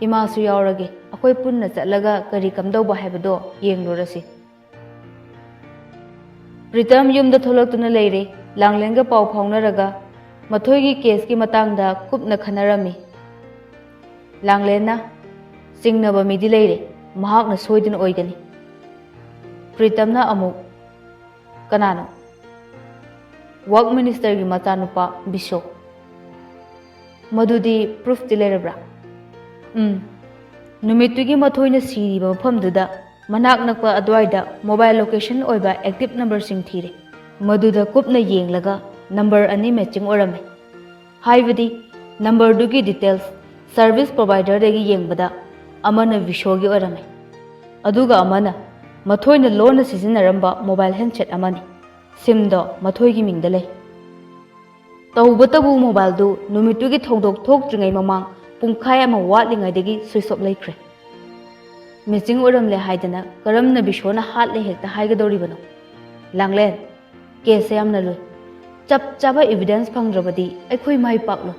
ꯏꯃꯥꯁꯨ ꯌꯥꯎꯔꯒꯦ, ꯑꯩꯈꯣꯏ ꯄꯨꯟꯅ ꯆꯠꯂꯒ ꯀꯔꯤ ꯀꯝꯗꯧꯕ ꯍꯥꯏꯕꯗꯣ ꯌꯦꯡꯂꯨꯔꯁꯤ꯫" ꯄ꯭ꯔꯤꯇꯝ ꯌꯨꯝꯗ ꯊꯣꯛꯂꯛꯇꯨꯅ ꯂꯩꯔꯦ꯫ ꯂꯥꯡꯂꯦꯟꯒ ꯄꯥꯎ ꯐꯥꯎꯅꯔꯒ ꯃꯊꯣꯏꯒꯤ ꯀꯦꯁꯀꯤ ꯃꯇꯥꯡꯗ ꯀꯨꯞꯅ ꯈꯟꯅꯔꯝꯃꯤ꯫ ꯂꯥꯡꯂꯦꯟꯅ, "ꯆꯤꯡꯅꯕ ꯃꯤꯗꯤ ꯂꯩꯔꯦ, ꯃꯍꯥꯛꯅ ꯁꯣꯏꯗꯅ ꯑꯣꯏꯒꯅꯤ꯫" ꯄ꯭ꯔꯤꯇꯝꯅ ꯑꯃꯨꯛ, "ꯀꯅꯥꯅꯣ?" "ꯋꯥꯔꯛ ꯃꯤꯅꯤꯁꯇꯔꯒꯤ ꯃꯆꯥꯅꯨꯄꯥ ꯕꯤꯁꯣ꯫" "ꯃꯗꯨꯗꯤ ꯄ꯭ꯔꯨꯐꯇꯤ ꯂꯩꯔꯕ꯭ꯔꯥ?" "ꯎꯝ, ꯅꯨꯃꯤꯠꯇꯨꯒꯤ ꯃꯊꯣꯏꯅ ꯁꯤꯔꯤꯕ ꯃꯐꯝꯗꯨꯗ ꯃꯅꯥꯛ ꯅꯛꯄ ꯑꯗꯨꯋꯥꯏꯗ ꯃꯣꯕꯥꯏꯜ ꯂꯣꯀꯦꯁꯟ ꯑꯣꯏꯕ ꯑꯦꯛꯇꯤꯚ ꯅꯝꯕꯔꯁꯤꯡ ꯊꯤꯔꯦ꯫ ꯃꯗꯨꯗ ꯀꯨꯞꯅ ꯌꯦꯡꯂꯒ ꯅꯝꯕꯔ ꯑꯅꯤ ꯃꯦꯆꯤꯡ ꯑꯣꯏꯔꯝꯃꯦ꯫ ꯍꯥꯏꯕꯗꯤ ꯅꯝꯕꯔꯗꯨꯒꯤ ꯗꯤꯇꯦꯜꯁ ꯁꯔꯚꯤꯁ ꯄ꯭ꯔꯣꯚꯥꯏꯗꯔꯗꯒꯤ ꯌꯦꯡꯕꯗ ꯑꯃꯅ ꯕꯤꯁꯣꯒꯤ ꯑꯣꯏꯔꯝꯃꯦ, ꯑꯗꯨꯒ ꯑꯃꯅ ꯃꯊꯣꯏꯅ ꯂꯣꯟꯅ ꯁꯤꯖꯤꯟꯅꯔꯝꯕ ꯃꯣꯕꯥꯏꯜ ꯍꯦꯟꯁꯦꯠ ꯑꯃꯅꯤ꯫ ꯁꯤꯝꯗꯣ ꯃꯊꯣꯏꯒꯤ ꯃꯤꯡꯗ ꯂꯩ꯫ ꯇꯧꯕꯇꯕꯨ ꯃꯣꯕꯥꯏꯜꯗꯨ ꯅꯨꯃꯤꯠꯇꯨꯒꯤ ꯊꯧꯗꯣꯛ ꯊꯣꯛꯇ꯭ꯔꯤꯉꯩ ꯃꯃꯥꯡ ꯄꯨꯡꯈꯥꯏ ꯑꯃ ꯋꯥꯠꯂꯤꯉꯩꯗꯒꯤ ꯁ꯭ꯋꯤꯆ ꯑꯣꯐ ꯂꯩꯈ꯭ꯔꯦ꯫ ꯃꯤꯁꯤꯡ ꯑꯣꯏꯔꯝꯂꯦ ꯍꯥꯏꯗꯅ ꯀꯔꯝꯅ ꯕꯤꯁꯣꯅ ꯍꯥꯠꯂꯦ ꯍꯦꯛꯇ ꯍꯥꯏꯒꯗꯧꯔꯤꯕꯅꯣ? ꯂꯥꯡꯂꯦꯟ, ꯀꯦꯁꯁꯦ ꯌꯥꯝꯅ ꯂꯨꯏ꯫ ꯆꯞ ꯆꯥꯕ ꯏꯚꯤꯗꯦꯟꯁ ꯐꯪꯗ꯭ꯔꯕꯗꯤ ꯑꯩꯈꯣꯏ ꯃꯥꯏ ꯄꯥꯛꯂꯣꯏ꯫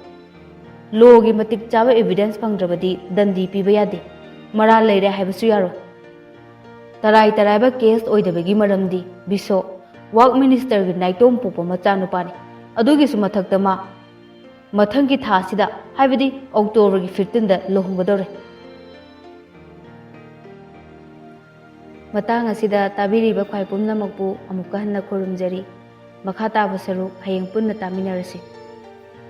ꯂꯣꯒꯤ ꯃꯇꯤꯛ ꯆꯥꯕ ꯏꯚꯤꯗꯦꯟꯁ ꯐꯪꯗ꯭ꯔꯕꯗꯤ ꯗꯟꯗꯤ ꯄꯤꯕ ꯌꯥꯗꯦ꯫ ꯃꯔꯥꯜ ꯂꯩꯔꯦ ꯍꯥꯏꯕꯁꯨ ꯌꯥꯔꯣꯏ꯫ ꯇꯔꯥꯏ ꯇꯔꯥꯏꯕ ꯀꯦꯁ ꯑꯣꯏꯗꯕꯒꯤ ꯃꯔꯝꯗꯤ ꯕꯤꯁꯣ ꯋꯥꯛ ꯃꯤꯅꯤꯁꯇꯔꯒꯤ ꯅꯥꯏꯇꯣꯝ ꯄꯣꯛꯄ ꯃꯆꯥꯅꯨꯄꯥꯅꯤ꯫ ꯑꯗꯨꯒꯤꯁꯨ ꯃꯊꯛꯇ ꯃꯥ ꯃꯊꯪꯒꯤ ꯊꯥ ꯑꯁꯤꯗ, ꯍꯥꯏꯕꯗꯤ ꯑꯣꯛꯇꯣꯕꯔꯒꯤ ꯐꯤꯐꯇꯤꯟꯗ ꯂꯨꯍꯣꯡꯒꯗꯧꯔꯦ꯫ ꯃꯇꯥꯡ ꯑꯁꯤꯗ ꯇꯥꯕꯤꯔꯤꯕ ꯈ꯭ꯋꯥꯏ ꯄꯨꯝꯅꯃꯛꯄꯨ ꯑꯃꯨꯛꯀ ꯍꯟꯅ ꯈꯨꯔꯨꯝꯖꯔꯤ꯫ ꯃꯈꯥ ꯇꯥꯕ ꯁꯔꯨꯛ ꯍꯌꯦꯡ ꯄꯨꯟꯅ ꯇꯥꯃꯤꯟꯅꯔꯁꯤ꯫